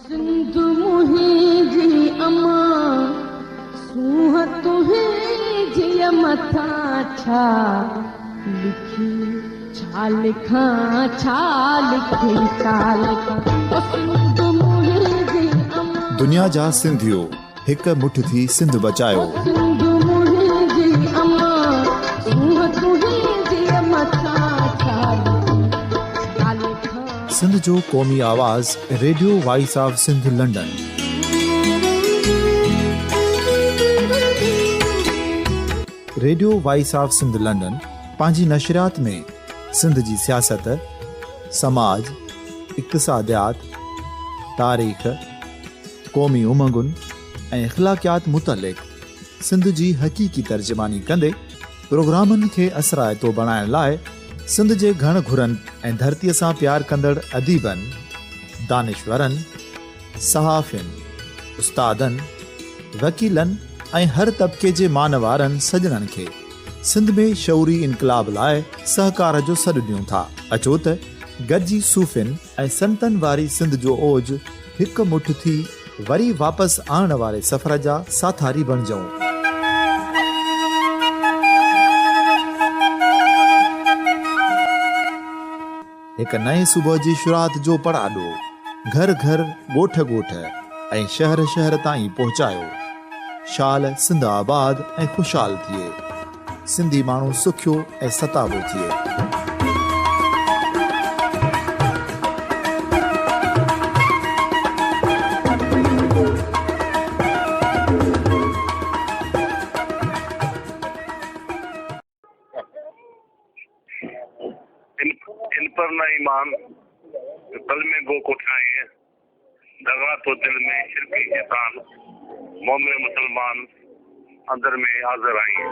سنڌ منهنجي اما، سونهن تنهنجيء مٿان ڇا لکي ڇا لکان، ڇا لکي ڇا لکان، او سنڌ منهنجي اما. دنيا جا سنڌيو هڪ مٺ ٿي سنڌ بچايو. او سنڌ منهنجي اما، سونهن تنهنجيء مٿان ڇا لکي ڇا لکان. سنڌ جو قومي آواز radio voice of Sindh London. Radio voice of Sindh London پنهنجي نشريات ۾ سنڌ جي سياست، سماج، اقتصاديات، تاريخ، قومي امنگن ۽ اخلاقيات متعلق سنڌ جي حقيقي ترجماني ڪندي پروگرامن کي اثرائتو بڻائڻ لاء سنڌ جي گهڻ گهرن ۽ ڌرتيء سان پيار ڪندڙ اديبن، دانشورن، صحافين، استادن، وڪيلن ۽ هر طبقي جي مان وارن سڄڻن کي سنڌ ۾ شعوري انقلاب لاء سهڪار جو سڏ ڏيون ٿا. اچو ته گڏجي صوفين ۽ سنتن واري سنڌ جو اوج هڪ مٺ ٿي وري واپس آڻڻ واري سفر جا ساٿاري بڻجون. هڪ نئين صبح جي شروعات جو پڙاڏو گهر گهر، ڳوٺ ڳوٺ ۽ شهر شهر تائين پهچايو. شال سنڌ آباد ۽ خوشحال ٿئي. سنڌي ماڻهو سکيو ۽ ستابو ٿئي. ان پر نه ايمان، جو ڪلمي گو ڪوٺائين، دغا تو دل ۾ شرڪ ۽ شيطان، مؤمن مسلمان اندر ۾ آذر آئين.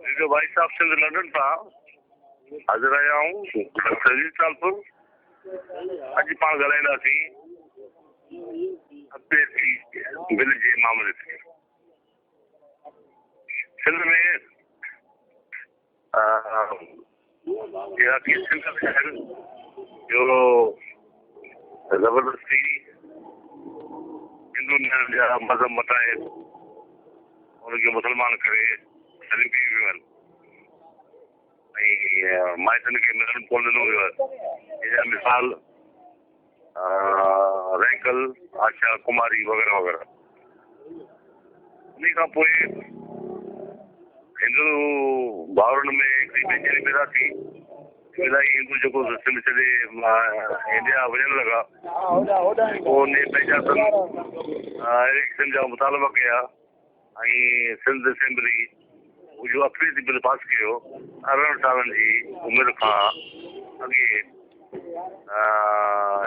Radio voice of Sindh London تان حاضر آهيان آئون ڊاڪٽر عزيز ٽالپر. اڄ پاڻ ڳالهائينداسين اقليتي بل جي معاملي تي. سنڌ ۾ اهڙا ڪي سنڌ آهن جو زبردستي هندو جا مذهب مٽائي ان کي مسلمان ڪري هلي پئي ويون آهن ۽ مائٽن کي ملڻ ڪونه ڏنو ويو آهي. جنهن جا مثال رينڪل، آشا ڪماري وغيره وغيره. انهي کان پوء هندو ڀائرن ۾ هڪڙي بيچيني پيدا ٿي. الائي هندو جيڪو سنڌ ڇڏي انڊيا وڃڻ لڳا. پوء انهي پنهنجا تن اهڙي قسم جا مطالبا ڪيا ۽ سنڌ اسيمبلي اهو اقليتي بل پاس ڪيو. 18 سالن جي عمر کان اڳي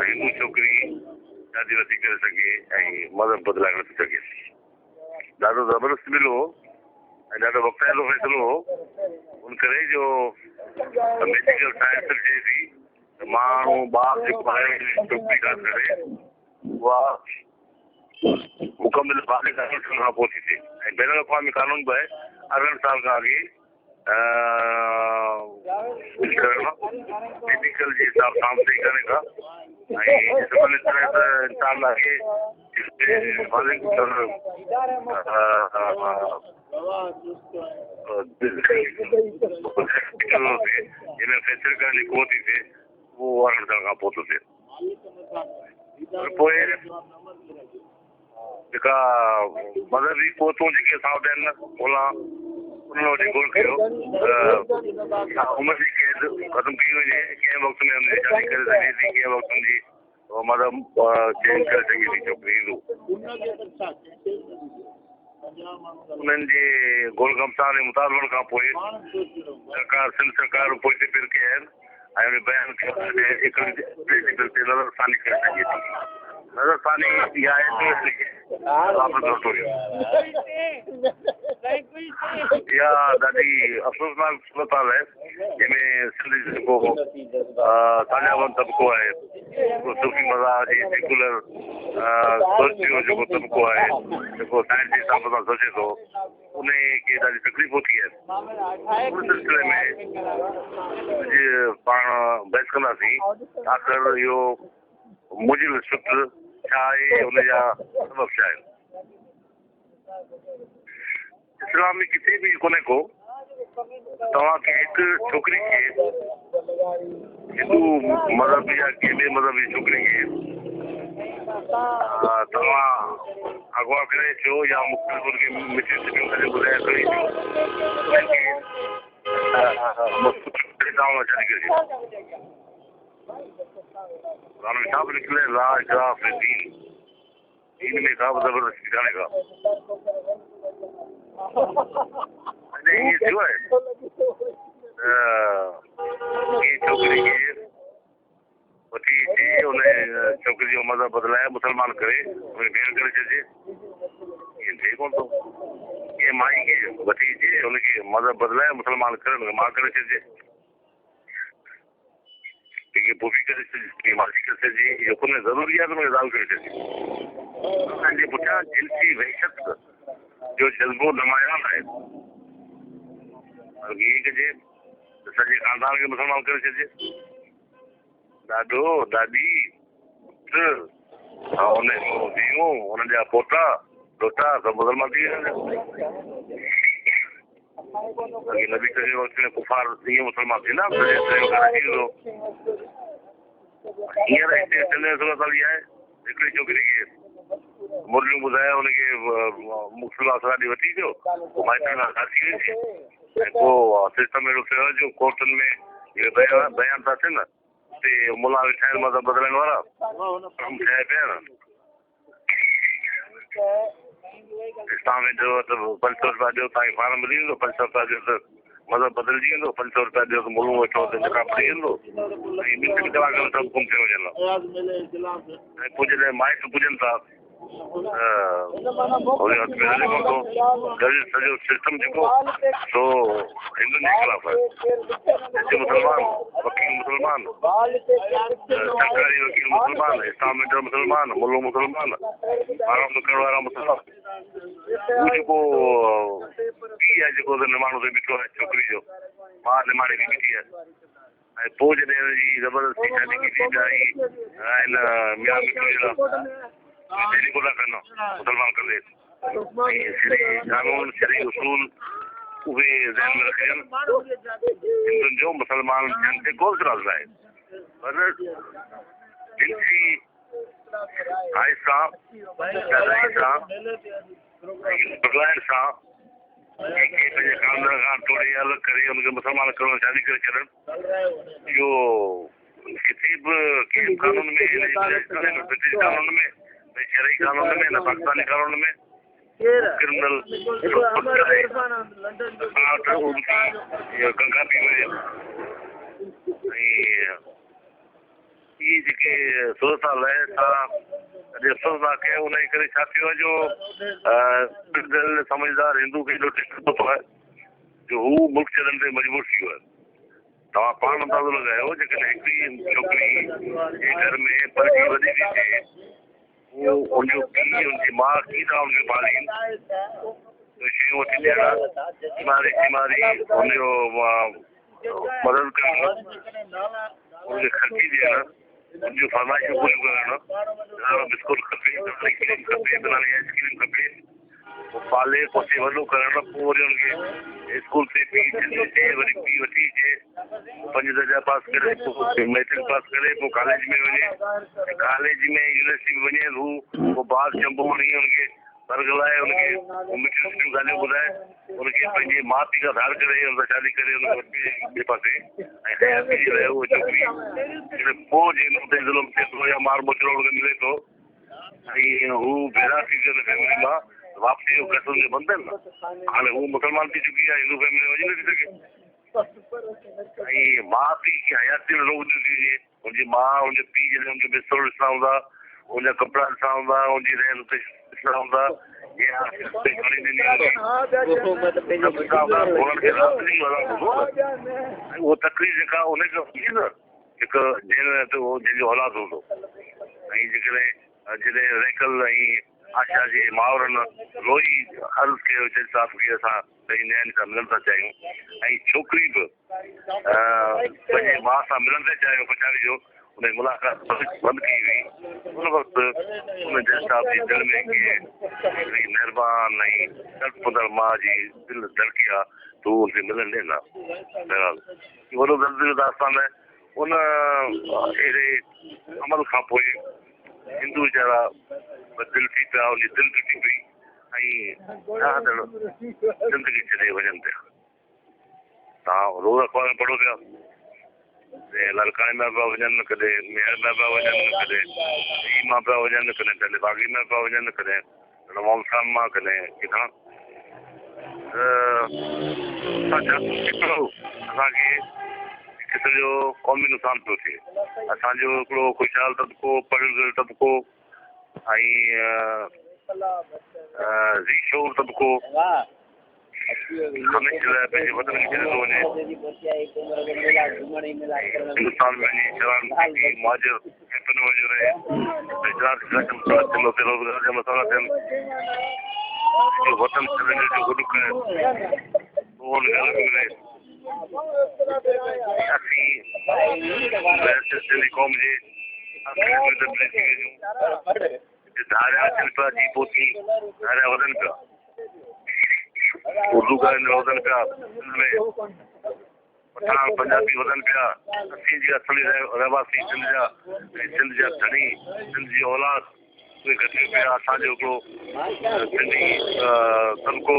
هندو ڇوڪري شادي نٿي ڪري سگهي ۽ مذهب بدلائي نٿي سگهي. ڏاڍو زبردست بل هو ۽ ڏاڍو وقتائتو فيصلو هو. ان ڪري جو ميڊيڪل سائنس به چئي ٿي ته ماڻهو ٻار جيڪو آهي ڇوڪري خاص ڪري اها مڪمل بالغ ٿيڻ کان پوء ٿي ٿئي ۽ بين الاقوامي قانون به آهي 18 سال کان اڳي ڪرڻ ميڊيڪل جي حساب سان به صحيح ڪانهي ڪا ۽ جسماني طرح ته انسان آهي جنهن ۾ فيصلي ڪرڻ جي قوت ٿي ٿئي اهو 18 سال کان پوء ٿو ٿئي پر پوء جيڪا مذهبي قوتون جيڪي اسان وٽ آهن ملا انهن وٽ گول ڪيو ته عمر جي قيد ختم ڪئي وڃي ڪنهن وقت ۾ ان جي شادي ڪري سگهي ٿي ڪنهن وقت ان جي مذهب چينج ڪري سگهي ٿي ڇوڪري هندو انهن جي گول گمسان ۽ مطالبن کان پوء سرڪار سنڌ سرڪار پوئتي پير ڪيا آهن ۽ ان بيان ڪيو ته هڪڙي بل تي نظر ثاني ڪري سگهجي ٿي. نظر ثاني اها آهي ته ان کي واپس ورتو ويو. اها ڏاڍي افسوسناڪ صورتحال آهي جنهن ۾ سنڌ جو جيڪو ساڃاهوند طبقو آهي، جيڪو صوفي مزاح جي سيڪولر سوچ جو جيڪو طبقو آهي، جيڪو سائنس جي حساب سان سوچي ٿو، انهيء کي ڏاڍي تڪليفون ٿي آهن. ان سلسلي ۾ اڄ پاڻ بحث ڪنداسين ته آخر اهو موجب سٽ ڇا آهي، ان جا سبب ڇا آهن؟ اسلام ۾ ڪٿي به ڪونهي ڪو توهان کي هڪ ڇوڪري کي هندو مذهب يا ڪنهن ٻئي مذهب جي ڇوڪري کي توهان اغوا ڪري اچو يا مختلف ان کي مٺيون سٺيون ڳالهيون ٻڌائي کڻي اچو ان کي توهان شادي ڪري ڇڏيو. قرآن ۾ ڇا به لکيل آهي لا اڪراه في الدين. دين ۾ ڪا به زبردستي ڪانهي ڪا. اڄ ائين ٿيو آهي ته ڪنهن ڇوڪري کي وٺي اچي ان ڇوڪري جو مذهب بدلائي مسلمان ڪري ان کي ڀيڻ ڪري ڇڏجي، ائين ٿئي ڪونه ٿو. ڪنهن مائي کي وٺي اچي ان کي مذهب بدلائي مسلمان ڪري ان کي ماء ڪري ڇڏجي. ڪنهن کي پڦي ڪري ڇڏجي، ڪنهن کي ماسي ڪري ڇڏجي، اهو ڪونهي ضروري آهي ته ان کي زال ڪري ڇڏجي. اسان جي پٺيان جنسي وحشت جو جذبو نمايان آهي. بلڪه ائين ڪجي ته سڄي خاندان کي مسلمان ڪري ڇڏجي. ڏاڏو، ڏاڏي، پٽ ۽ ان جون ڌيئون، انهن جا پوٽا، ڏوهٽا سڀ مسلمان ٿي وڃن. اڳي نبي ڪريم جي وقت ۾ ڪفار ائين مسلمان ٿيندا هئا سڄي سڄو گهر اچي ويندو هينئر هتي سنڌ ۾ صورت حال اها آهي هڪڙي ڇوڪري کي مرليون ٻڌائي هن کي مختلف آسرا ڏي وٺي اچو پوء مائٽن کان شادي ٿي وڃي ۽ پوء سسٽم اهڙو ٿيو آهي جو ڪورٽن ۾ اهي بيان بيان ٿا ٿين اتي ملا ويٺا آهن مذهب بدلائڻ وارا ڪم ٺهيا پيا آهن اسلام ۾ چيو ته 500 رپيا ڏيو توهان کي فارم ملي ويندو، 500 رپيا ڏيو ته مذهب بدلجي ويندو، 500 رپيا ڏيو ته ملون ويٺو ته نڪاح پڙهي ويندو ۽ ٻن ٽن ڪلاڪن ۾ سڀ گم ٿي وڃن ۽ پوء جڏهن مائٽ پڄن ٿا ته هن جو هٿ ۾ هلي ڪونه ٿو. سڄو سسٽم جيڪو سو هندن جي خلاف آهي. جج مسلمان، وڪيل مسلمان، سرڪاري وڪيل مسلمان، اسٽاميٽر مسلمان، ملو مسلمان، آرام ڪرڻ وارا مسلمان. هو جيڪو پيء آهي جيڪو نماڻو ٿي بيٺو آهي ڇوڪري جو، ماء نماڻي ٿي بيٺي آهي ۽ پوء جڏهن هن جي زبردستي شادي ڪئي ٿي ته هي هن ميان مٺو جي لاء شادي ڪونه ٿا ڪن مسلمان ڪندي. ۽ شرعي قانون، شرعي اصول اهي ذهن ۾ رکجن. هندن جو مسلمان ٿيڻ تي ڪو اعتراض ناهي پر جنسي خواهش سان، ڏاڍائي سان ۽ بدلائڻ سان ڪنهن کي پنهنجي خاندان کان ٽوڙي الڳ ڪري ان کي مسلمان ڪرڻ شادي ڪري ڇڏڻ اهو ڪٿي به ڪنهن به قانون ۾ ان جي گنجائش ڪانهي نه برٽش قانون ۾ نه شرعي قانون ۾ نه پاڪستاني قانون ۾ ڪرمنل پڪ آهي اسان وٽ ابتي گنگا پئي وهي ۽ اهي جيڪي صورتحال آهي سا اڄ افسوسناڪ آهي ان جي ڪري ڇا ٿيو آهي جو سمجهدار هندو کي ايڏو ڊسٽرب ٿو آهي جو هو ملڪ ڇڏڻ تي مجبور ٿي ويو آهي توهان پاڻ اندازو لڳايو جيڪڏهن هڪڙي ڇوڪري جي گهر ۾ پلجي وڏي ٿي ٿئي پوء ان جو پيء ان جي ماء ڪيئن ٿا ان کي پالين شيون وٺي ڏيڻ سيماري سيماري ان جو مدد ڪرڻ ان کي خرچي ڏيڻ ان جون فرمائشون پوريون ڪرڻ فلاڻو بسڪوٽ کپي فلاڻي ڪريم کپي فلاڻي آئس ڪريم کپي پوء پالي پوسي وڏو ڪرڻ پوء وري ان کي اسڪول تي پيء ڇڏي اچي وري پيء وٺي اچي پوء پنج درجا پاس ڪري پوء مئٽرڪ پاس ڪري پوء ڪاليج ۾ وڃي ۽ ڪاليج ۾ يونيورسٽي ۾ وڃي هو پوء بار چنبو هڻي ان کي برغلائي ان کي پوء مٺيون سٺيون ڳالهيون ٻڌائي ان کي پنهنجي ماء پيء کان ڌار ڪري ان سان شادي ڪري ان کي وٺي ٻئي پاسي ۽ حياتي جي لاء اها ڇوڪري جڏهن پوء جي هن تي ظلم ٿئي ٿو يا مار موچڙو ان کي ملي ٿو ۽ هو ڀيرا ٿي ڪري فيملي مان واپسي جو گس ان جو بند آهي نه هاڻي هو مسلمان ٿي چڪي آهي هندو فيملي ۾ وڃي نٿي سگهي ۽ ماء پيء کي حياتي ۾ روڪ ڏني ٿي وڃي ان جي ماء ان جو پيء جڏهن ان جو بسترو ڏسندا هوندا ان جا ڪپڙا ڏسندا هوندا ان جي رهن اتي ڏسندا هوندا جيئن کڻي ڏني هوندي سڀ ڏسندا هوندا انهن کي رات ڏينهن عذاب هوندو نه ۽ اها تڪليف جيڪا ان کي هوندي نه هڪ جنهن جنهن جو اولاد هوندو ۽ جيڪڏهن جڏهن ريڪل ۽ آشا جي مائرن روئي عرض ڪيو جج صاحب کي اسان پنهنجي نياڻي سان ملڻ ٿا چاهيون ۽ ڇوڪري به پنهنجي ماء سان ملڻ ٿي چاهيو پڇاڙي جو ان جي ملاقات بند ڪئي وئي. ان وقت ان جج صاحب جي دل ۾ ڪنهن هڪڙي مهربان ۽ تڙپندڙ ماء جي دل ڌڙڪي ها ته هو ان کي ملڻ ڏين ها. بهرحال هي وڏو درد جو داستان آهي. ان اهڙي عمل کان پوء هندو ويچارا بددل ٿي پيا، ان جي دل ٽٽي پئي ۽ چاهندڙ زندگي ڇڏي وڃن پيا. توهان روز اخبار ۾ پڙهو پيا ڪڏهن لاڙڪاڻي مان پيا وڃن، ڪڏهن ميهڙ مان پيا وڃن، ڪڏهن ڏيئي مان پيا وڃن، ڪڏهن ٽنڊي باگي مان پيا وڃن، ڪڏهن نواب خان مان، ڪڏهن ڪٿان. ته اسان هڪڙو اسان کي هڪ قسم جو قومي نقصان پيو ٿئي. اسان جو هڪڙو خوشحال طبقو، پڙهيل ڳڙهيل طبقو ۽ ذي شعور طبقو هميشه لاء پنهنجي وطن کي ڇڏي ٿو وڃي. هندستان ۾ وڃي شرڻ ٿي مهاجر ڪئمپن ۾ وڃي رهي. اتي شرارتي جا مسئلا ٿين، اتي روزگار جا مسئلا ٿين. جو وطن ڇڏڻ جو جيڪو ڏک آهي، اهو هن کي الڳ ملي. اسين بحيثيت سنڌي قوم جي اقليت ۾ تبديل ٿي وڃون. هتي ڌاريا اچن پيا، جي پوتي ڌاريا وڌن پيا. اردو ڳالهائيندڙ وڌن پيا سنڌ ۾، پٺاڻ پنجابي وڌن پيا. اسين جي اصلي رهواسي سنڌ جا ۽ سنڌ جا ڌڻي، سنڌ جي اولاد، اهي گهٽجي پيا. اسان جو هڪڙو سنڌي طبقو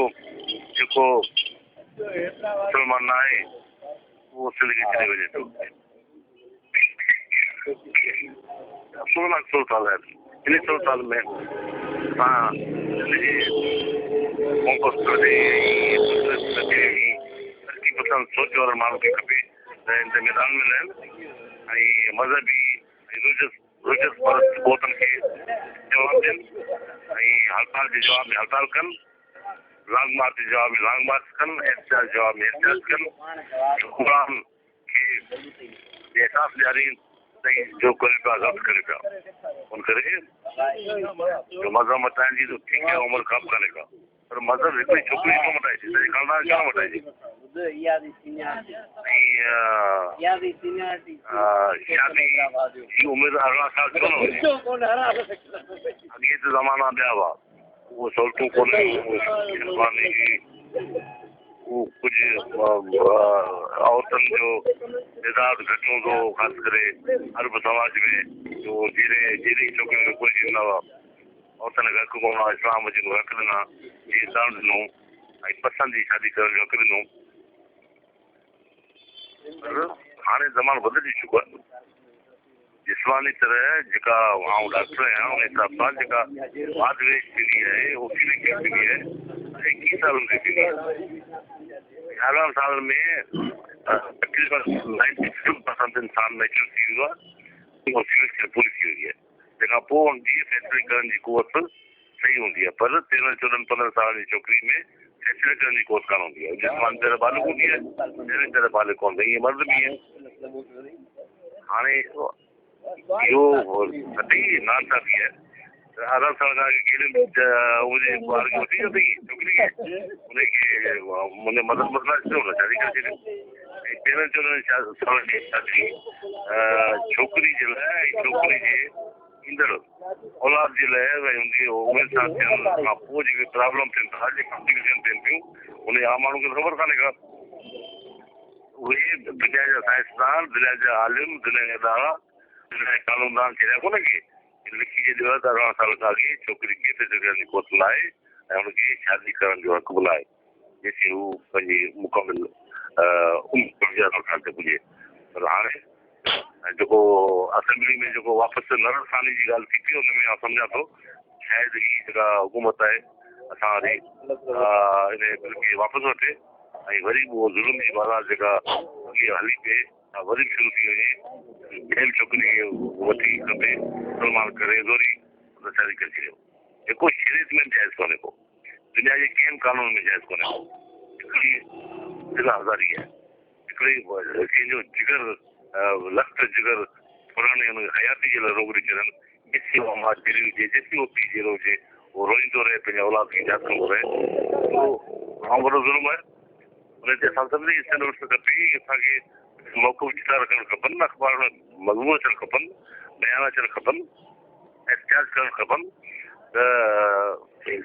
جيڪو مسلمان ناهي، اهو سنڌ کي ڇڏي وڃي پيو. افسوسناڪ صورتحال آهي. انهي صورتحال ۾ اسان سنڌ جي قومپرستن ۽ ترقي پسند سوچ وارن ماڻهن کي کپي ته ان تي ميدان ۾ لهن ۽ مذهبي ۽ رجعت پرست قوتن کي جواب ڏين ۽ هڙتال جي جواب ۾ هڙتال ڪن، لانگ مارچ جي جواب ۾ لانگ مارچ ڪن، احتجاج جي جواب ۾ احتجاج ڪن، حڪمران کي احساس ڏيارين ته هي جو ڪريو پيا غلط ڪريو پيا. ان ڪري جو مذهب مٽائڻ جي ته ٺيڪ آهي عمر ڪا به ڪانهي ڪا پر مذهب هڪڙي ڇوڪري جو مٽائجي سڄي خاندان جو نه مٽائجي. ۽ شادي جي عمر 18 سال ڇو نه هجي. اڳي ته زمانا ٻيا هئا. اهو سهولتون ڪونه هيون، مهرباني اهو ڪجهه عورتن جو تعداد گهٽ هوندو هو، خاص ڪري عرب سماج ۾ جو جيري جيري ڇوڪرين کي ڪوئي ڏيندا هئا. عورتن کي حق ڪونه هو، اسلام اچي ان کي حق ڏنا، جيئن دان ڏنو ۽ پسند جي شادي ڪرڻ جو حق ڏنو. پر هاڻي زمانو بدلجي چڪو آهي. جسماني طرح جيڪا آئون ڊاڪٽر آهيان ان حساب سان جيڪا واڌ ويجهه ٿيندي آهي اهو ڪنهن ڪنهن ٿيندي آهي 21 سالن تي ٿيندي آهي. 18 سالن ۾ تقريبن نائنٽي فائيو پرسنٽ انسان ميچور ٿي ويندو آهي اهو سيوڪ پوري ٿي ويندي آهي تنهن کان پوء ان جي فيصلي ڪرڻ جي قوت صحيح هوندي آهي پر تيرنهن چوڏهن پندرهن سالن جي ڇوڪري ۾ فيصلي ڪرڻ جي قوت ڪانه هوندي آهي جسماني طرح بالغ هوندي آهي ذهني طرح بالغ ڪونه هوندي آهي ائين مرد به ائين هاڻي اهو وڏي ناانصافي آهي ته 18 سال کان اڳ ڪهڙي عمر جي ٻار کي وٺي ويو اٿئي ڇوڪري کي ان کي منهنجو مذهب بدلائي ڇڏيو نه شادي ڪري ڇڏيو ۽ تيرنهن چوڏهن سالن جي شادي ڇوڪري جي لاء ۽ ڇوڪري جي ايندڙ اولاد جي لاء ۽ ان جي عمر سان ٿيڻ کان پوء جيڪي پرابلم ٿين ٿا، جيڪي ڪمپليڪيشن ٿين ٿيون، ان جي عام ماڻهو کي خبر ڪانهي ڪا. اهي دنيا جا سائنسدان، دنيا جا عالم، دنيا جا ڏاها، دنيا جا قانوندان چريا ڪونهن ڪي. هن لکي ڇڏيو آهي ته 18 سال کان اڳي ڇوڪري کي فيصلو ڪرڻ جي قوت ناهي ۽ ان کي شادي ڪرڻ جو حق به ناهي جيسين هو پنهنجي مڪمل عمر 18 سال تي پڄي. پر هاڻي جيڪو اسيمبلي ۾ جيڪو واپس نظر ثاني جي ڳالهه ٿي پئي ان ۾ آئون سمجهان ٿو شايد هي جيڪا حڪومت آهي اسان واري ان بل کي واپس وٺي ۽ وري به اهو ظلم جي بازار جيڪا اڳي هلي پئي سا وري به شروع ٿي وڃي. ڪنهن به ڇوڪري کي وٺي کپي مسلمان ڪري زوري ان شادي ڪري ڇڏيو جيڪو شريعت ۾ به جائز ڪونهي ڪو دنيا جي ڪنهن به قانون ۾ جائز ڪونهي ڪو هڪڙي دل آزاري آهي. هڪڙي ڪنهن جو جگر لخت جگر ڦرڻ ۽ ان کي حياتي جي لاء روڳ ڏئي ڇڏڻ، جيسين اها ماء جيئري هجي، جيسين اهو پيء جيئرو هجي، اهو روئيندو رهي، پنهنجي اولاد کي ياد ڪندو رهي، اهو تمام وڏو ظلم آهي. ان تي اسان سڀني کي سنڌ وٺڻ کپي ۽ اسان کي موقف چٽا رکڻ کپن، اخبارن ۾ مضمون اچڻ کپن، بيان اچڻ کپن. گذارش ڪرڻ کپن ته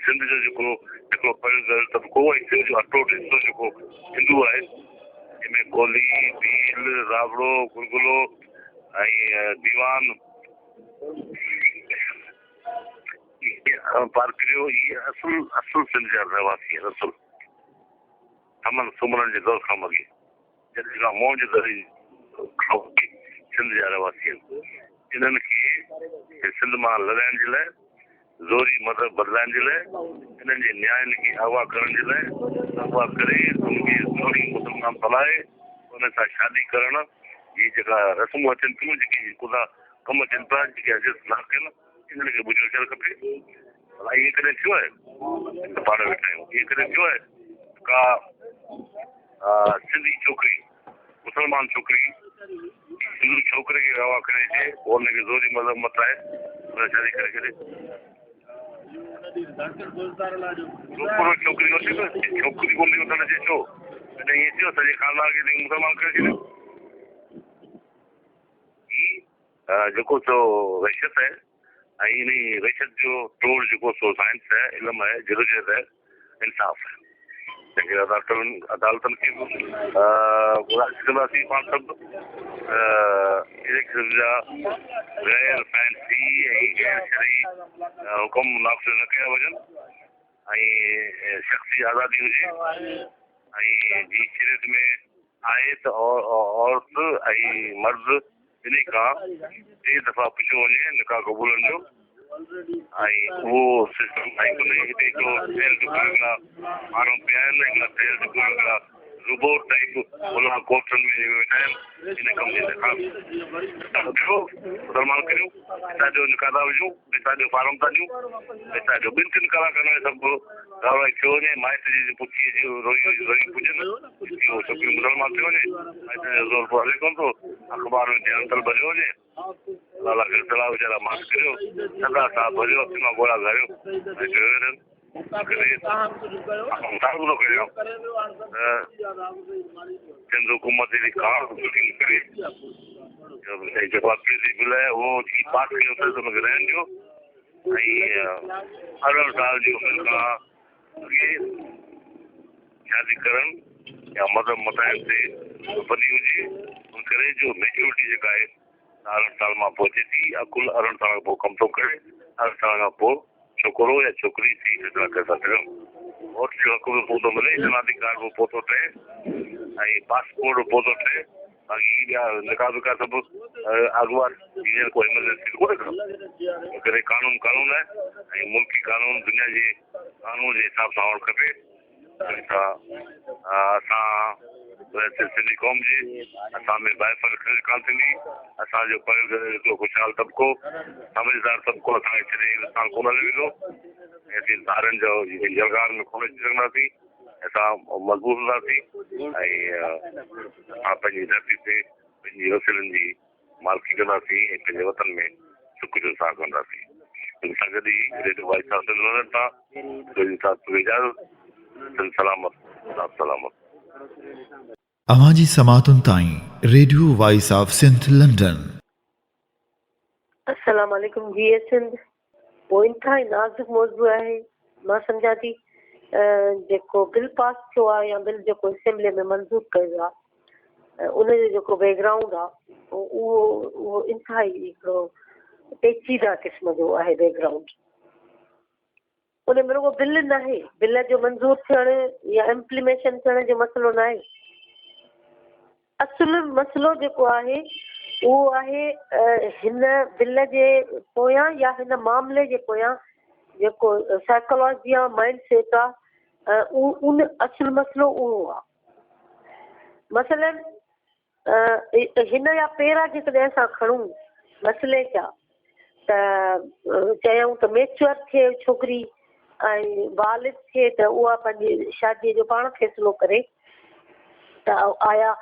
سنڌ جو جيڪو هڪڙو پڙهيل ڳڙهيل طبقو ۽ سنڌ جو اٽوٽ حصو جيڪو هندو آهي، جنهن ۾ ڪولهي، ڀيل، راوڙو، گلگلو ۽ ديوان، اهي پارڪريو، اهي اصل اصل سنڌ جا رهواسي آهن، اصل سمن سومرن جي دور کان اڳي. جڏهن کان موهن جي دڙي کان وٺي سنڌ جا رهواسي آهن. انهن کي سنڌ مان لڏائڻ جي لاء، زوري مذهب بدلائڻ جي لاء، انهن جي نياڻين کي اغوا ڪرڻ جي لاء، اغوا ڪري انهن کي زوري مسلمان بڻائي انهن سان شادي ڪرڻ جي جيڪا رسمون اچن ٿيون، جيڪي ڪڌا ڪم اچن پيا، جيڪي اجس ناڪ آهن، انهن کي ٻڌيو اچڻ کپي. ڀلا ائين ڪڏهن ٿيو آهي؟ ته پاڻ ويٺا آهيون. ائين ڪڏهن ٿيو آهي ته ڪا سنڌي ڇوڪري، مسلمان ڇوڪري، هندو ڇوڪري کي اغوا ڪري اچي، پوء ان کي زوري مذهب مٽائي ان سان شادي ڪري ڇڏي؟ ڇوڪرو ڇوڪري وٺي ٿو اچي، ڇوڪري ڪونه ٿي وٺڻ اچي، ڇو؟ ڪڏهن ائين ٿيو؟ سڄي خاندان کي مسلمان ڪري ڇڏيو. هي جيڪو سو وحشت آهي ۽ انهي وحشت جو ٽوڙ جيڪو سو سائنس آهي، علم آهي، جدوجهد آهي، انصاف آهي. تنهن ڪري عدالتن عدالتن کي به گذارش ڪنداسين پاڻ سڀ ته اهڙي قسم جا غير سائنسي ۽ غير شرعي حڪم نافذ نه ڪيا وڃن ۽ شخصي آزادي هجي ۽ جي شريعت ۾ آهي ته عورت ۽ مرد ٻنهي کان ٽي دفعا پڇيو وڃي نڪاح قبولڻ جو ۽ اهو سسٽم آهي ڪونهي. هتي هڪڙو ٺهيل ٺڪيل هڪڙا ماڻهو پيا آهن هڪڙا ٺهيل ٺڪيل هڪڙا روبوٽ ٽائيپ ملا ڪورٽن ۾ جيڪي ويٺا آهن ان ڪم جي تنهن کان ٿيو مسلمان ڪريون پئسا ڏيو نڪاح ٿا وجهون پئسا ڏيو فارم ٿا ڏيون پئسا ڏيو ٻن ٽن ڪلاڪن ۾ سڀ ڪارروائي ٿيو وڃي مائٽ جي پڇي اچي روئي روئي پڄن اهو ڇوڪري مسلمان ٿيو وڃي ۽ تنهنجو زور پوء هلي ڪونه ٿو. اخبار ۾ ڌيان تل ڀريو وڃي. لالا کي صلاح ويچارا ماٺ ڪريو. ٿڌا ساهه ڀريو، اکين مان ڳوڙها ڳاڙيو ۽ چيو ويرن ڪڏهن آئون مطالبو ٿو ڪريان ته سنڌ حڪومت جي ڪا به سٺي نه ڪري. جيڪو اقليتي بل آهي اهو جي پاس ڪيو اٿس ان کي رهڻ ڏيو ۽ 18 سال جي عمر کان اڳي شادي ڪرڻ يا مذهب مٽائڻ تي پابندي هجي ان ڪري جو ميچورٽي جيڪا آهي سا 18 سال مان پهچي ٿي عقل 18 سال کان پوء ڪم ٿو ڪري 18 سال کان پوء ڇوڪرو يا ڇوڪري صحيح فيصلا ڪري ٿا سگهن ووٽ جو حق به پوء ٿو ملي شناختي ڪارڊ به پوء ٿو ٺهي ۽ پاسپورٽ به پوء ٿو ٺهي باقي ٻيا نڪاح وڪاح سڀ اغوا هينئر ڪو ايمرجنسي ته ڪونهي ڪا ان ڪري قانون قانون آهي ۽ ملڪي قانون دنيا جي قانون جي حساب سان هئڻ کپي اسان سنڌي قوم جي اسان ۾ بائي فرق ڪانه ٿيندي اسان جو پڙهيل ڳڙهيل هڪڙو خوشحال طبقو سمجهدار طبقو اسان کي ڇڏي هندستان ڪونه هليو ويندو ۽ اسين ڌارين جو يلغار ۾ ڪونه اچي سگهنداسين اسان مضبوط هونداسين ۽ اسان پنهنجي ڌرتي تي پنهنجي وسيلن جي مالڪي ڪنداسين ۽ پنهنجي وطن ۾ سک جو ساهه کڻنداسين. ان سان گڏ ئي radio voice of Sindh London تان سوزي صاحب کي اجازت. سنڌ سلامت، ساٿ سلامت. اوهان جي سماعتن تائين radio voice of Sindh London. السلام عليڪم جيئي سنڌ اهو انتهائي نازڪ موضوع آهي مان سمجهان ٿي جيڪو بل پاس ٿيو آهي يا بل جيڪو اسيمبلي ۾ منظور ڪيو ويو آهي ان جو جيڪو بيڪ گرائونڊ آهي اهو اهو انتهائي هڪڙو پيچيده قسم جو آهي بيڪ گرائونڊ ان ۾ رڳو بل ناهي، بل جو منظور ٿيڻ يا امپليميشن ٿيڻ جو مسئلو ناهي. اصل مسئلو جيڪو آهي اهو آهي هن بل جي پويان يا هن معاملي جي پويان جيڪو سائيڪالاجي آ مائنڊ سيٽ آ ان اصل مسئلو اهو آ. مثلا هن جا پيرا جيڪڏهن اسان کڻون مسئلي جا ته چيائون ته ميچوئر ٿئي ڇوڪري ۽ بالغ ٿئي ته اها پنهنجي شاديء جو پاڻ فيصلو ڪري ته آيا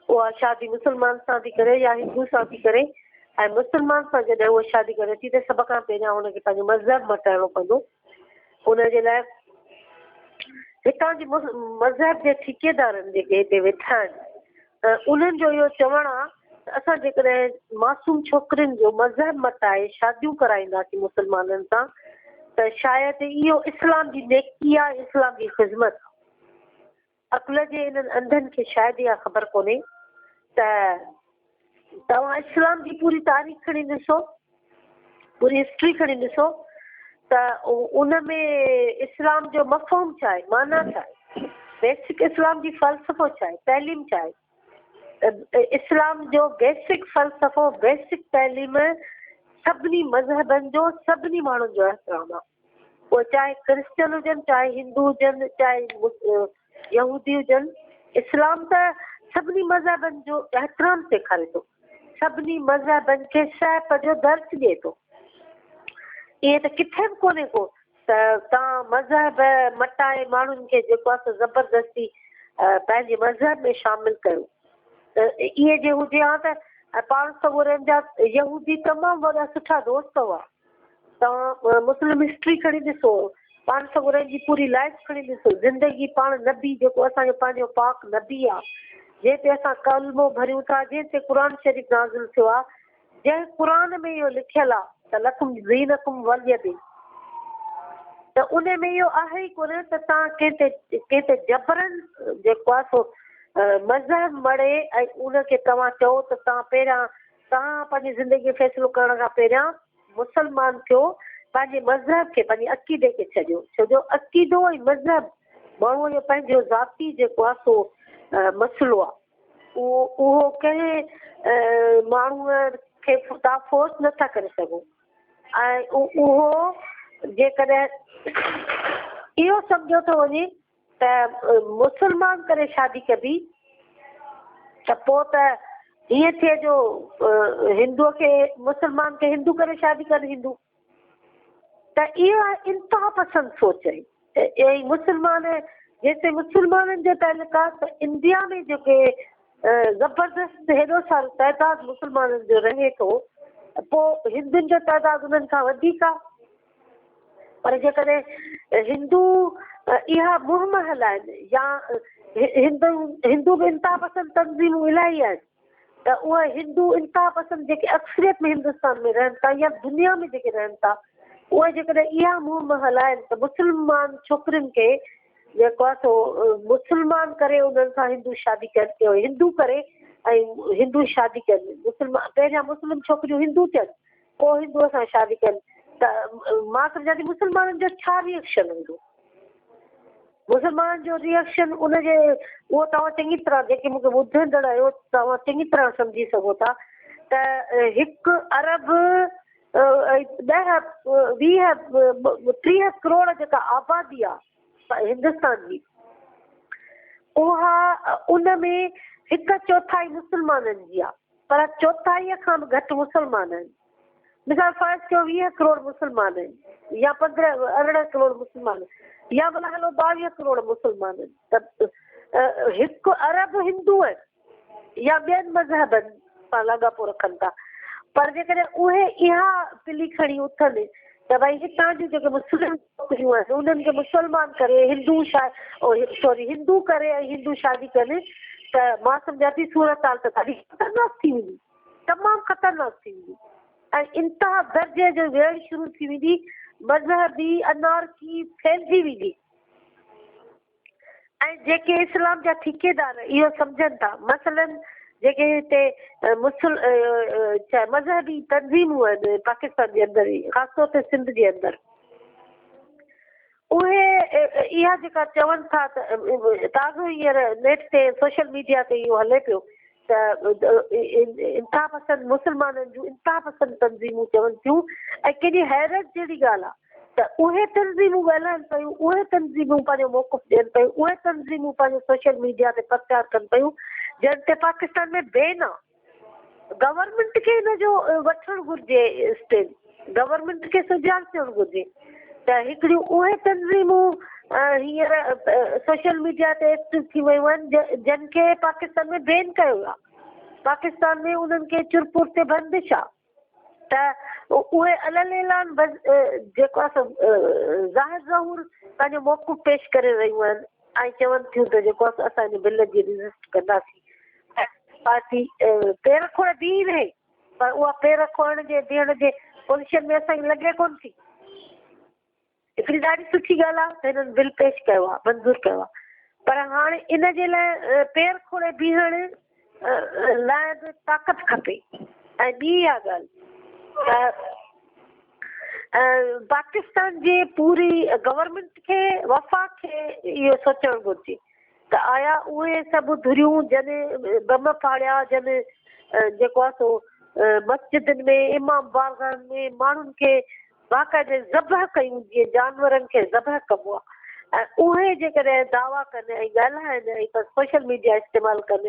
اها شادي مسلمان سان ٿي ڪري يا هندو سان ٿي ڪري ۽ مسلمان سان جڏهن اها شادي ڪري ٿي ته سڀ کان پهريان هن کي پنهنجو مذهب مٽائڻو پوندو ان جي لاء هتان جي مذهب جي ٺيڪيدارن جيڪي هتي ويٺا آهن انهن جو اهو چوڻ آهي ته اسان جيڪڏهن معصوم ڇوڪرين جو مذهب مٽائي شاديون ڪرائينداسين مسلمانن سان ته شايد اهو اسلام جي نيڪي آهي، اسلام جي خذمت آهي. عقل جي انهن انڌن کي شايد اها خبر ڪونهي ته توهان اسلام جي پوري تاريخ کڻي ڏسو، پوري هسٽري کڻي ڏسو ته ان ۾ اسلام جو مفهوم ڇا آهي، معنيٰ ڇا آهي، بيسڪ اسلام جي فلسفو ڇا آهي، تعليم ڇا آهي. اسلام جو بيسڪ فلسفو، بيسڪ تعليم سڀني مذهبن جو، سڀني ماڻهن جو احترام آهي. اهي چاهي ڪرسچن هجن، چاهي هندو هجن، چاهي يهودي هجن، اسلام ته سڀني مذهبن جو احترام سيکاري ٿو، سڀني مذهبن کي سهپ جو درس ڏئي ٿو. ائين ته ڪٿي به ڪونهي ڪو ته توهان مذهب مٽائي ماڻهن کي جيڪو آهي سو زبردستي پنهنجي مذهب ۾ شامل ڪيو. ته ائين جي هجي ها ته پاڻ سڳورن جا يهودي تمام وڏا سٺا دوست هئا. توهان مسلم هسٽري کڻي ڏسو، پاڻ سڳورن جي پوري لائيف کڻي ڏسو، زندگي پاڻ نبي جيڪو اسان جو پنهنجو پاڪ نبي آ، جنهن تي اسان ڪلمو ڀريون ٿا، جنهن تي قرآن شريف نازل ٿيو آ، جنهن قرآن ۾ اهو لکيل آ ته لڪم دينڪم ولي دين ته ان ۾ اهو آهي ئي ڪونه ته توهان ڪنهن تي ڪنهن تي جبرن جيڪو آ سو مذهب مڙهي ۽ ان کي توهان چئو ته توهان پهريان توهان پنهنجي زندگي جو فيصلو ڪرڻ کان پهريان مسلمان ٿيو، پنهنجي مذهب کي، پنهنجي عقيدي کي ڇڏيو، ڇو جو عقيدو ۽ مذهب ماڻهوء جو پنهنجو ذاتي جيڪو آهي سو مسئلو آهي، اهو اهو ڪنهن ماڻهوء کي توهان فورس نه ٿا ڪري سگهو ۽ اهو جيڪڏهن اهو سمجهيو ٿو وڃي ته مسلمان ڪري شادي ڪبي ته پوء ته ائين ٿئي جو هندوء کي مسلمان کي هندو ڪري شادي ڪن هندو ته اهو آهي انتها پسند سوچ ۽ مسلمان جيستائين مسلمانن جو تعلق آهي ته انڊيا ۾ جيڪي زبردست هيڏو سارو تعداد مسلمانن جو رهي ٿو پوء هندن جو تعداد انهن کان وڌيڪ آهي پر جيڪڏهن هندو اها مهم هلائن يا هندو هندو به انتها پسند تنظيمون الاهي آهن ته اهي هندو انتها پسند جيڪي اڪثريت ۾ هندستان ۾ رهن ٿا يا دنيا ۾ جيڪي رهن ٿا اهي جيڪڏهن اها مهم هلائن ته مسلمان ڇوڪرين کي جيڪو آهي سو مسلمان ڪري انهن سان هندو شادي ڪن هندو ڪري ۽ هندو شادي ڪن مسلمان پهريان مسلم ڇوڪريون هندو ٿين پوء هندوء سان شادي ڪن ته مان سمجهان ٿي مسلمانن جو ڇا ري ايڪشن هوندو؟ مسلمانن جو ري ايڪشن ان جي اهو توهان چڱي طرح جيڪي مون کي ٻڌندڙ آهيو توهان چڱي طرح سمجهي سگهو ٿا ته هڪ ارب ڏهه 20 30 ڪروڙ جيڪا آبادي آهي هندستان جي اها ان ۾ هڪ چوٿائي مسلمانن جي آهي. پر چوٿائيء کان به گهٽ مسلمان آهن. مثال فرض ڪيو 20 ڪروڙ مسلمان آهن يا 15 18 ڪروڙ مسلمان يا ڀلا هلو 22 ڪروڙ مسلمان آهن ته هڪ ارب هندو آهن يا ٻين مذهبن سان لاڳاپو رکن ٿا پر جيڪڏهن اهي اها پلي کڻي اٿن ته ڀائي هتان جون جيڪي مسلم ڇوڪريون آهن انهن کي مسلمان ڪري هندو شا سوري هندو ڪري ۽ هندو شادي ڪن ته مان سمجهان ٿي صورتحال ته ڏاڍي خطرناڪ ٿي ويندي تمام خطرناڪ ٿي ويندي ۽ انتها درجي جو ويڙهه شروع ٿي ويندي مذهبي انارڪي ڦهلجي ويندي. ۽ جيڪي اسلام جا ٺيڪيدار اهو سمجهن ٿا مثلاً جيڪي هتي مسل مذهبي تنظيمون آهن پاڪستان جي اندر خاص طور تي سنڌ جي اندر اهي اها جيڪا چون ٿا ته تازو هينئر نيٽ تي سوشل ميڊيا تي اهو هلي پيو ته انتها پسند مسلمانن جون انتها پسند تنظيمون چون ٿيون ۽ ڪيڏي حيرت جهڙي ڳالهه آهي ته اهي تنظيمون ڳالهائن پيون، اهي تنظيمون پنهنجو موقف ڏين پيون، اهي تنظيمون پنهنجو سوشل ميڊيا تي پرچار ڪن پيون جن تي پاڪستان ۾ بين آهي. گورنمينٽ کي ان جو وٺڻ گهرجي اسٽينڊ، گورنمينٽ کي سجاڳ ٿيڻ گهرجي ته هڪڙيون اهي تنظيمون هينئر سوشل ميڊيا تي ايڪٽو ٿي ويون آهن جن کي پاڪستان ۾ بين ڪيو ويو آهي، پاڪستان ۾ انهن کي چرپر تي بندش آهي ته اهي علل اعلان جيڪو آهي سو ظاهر ظهور پنهنجو موقف پيش ڪري رهيون آهن ۽ چون ٿيون ته جيڪو آهي سو اسان ان بل جي ريزسٽ ڪنداسين. پارٽي پير کوڙي بيهي رهي پر اها پير کوڙڻ جي بيهڻ جي پوزيشن ۾ اسان کي لڳي ڪونه ٿي. هڪڙي ڏاڍي سٺي ڳالهه آهي ته هنن بل پيش ڪيو آهي، منظور ڪيو آهي پر هاڻي ان جي لاء پير کوڙي بيهڻ لاء به طاقت کپي ۽ ٻي اها ڳالهه ته پاڪستان جي پوري گورنمينٽ کي وفاق کي اهو سوچڻ گهرجي ته آيا اهي سڀ ڌريون جن بم ڦاڙيا جن جيڪو آهي سو مسجدن ۾ امام بارگاهن ۾ ماڻهن کي باقاعدي ذبح ڪيون جيئن جانورن کي ذبح ڪبو آهي ۽ اهي جيڪڏهن دعويٰ ڪن ۽ ڳالهائن ۽ سوشل ميڊيا استعمال ڪن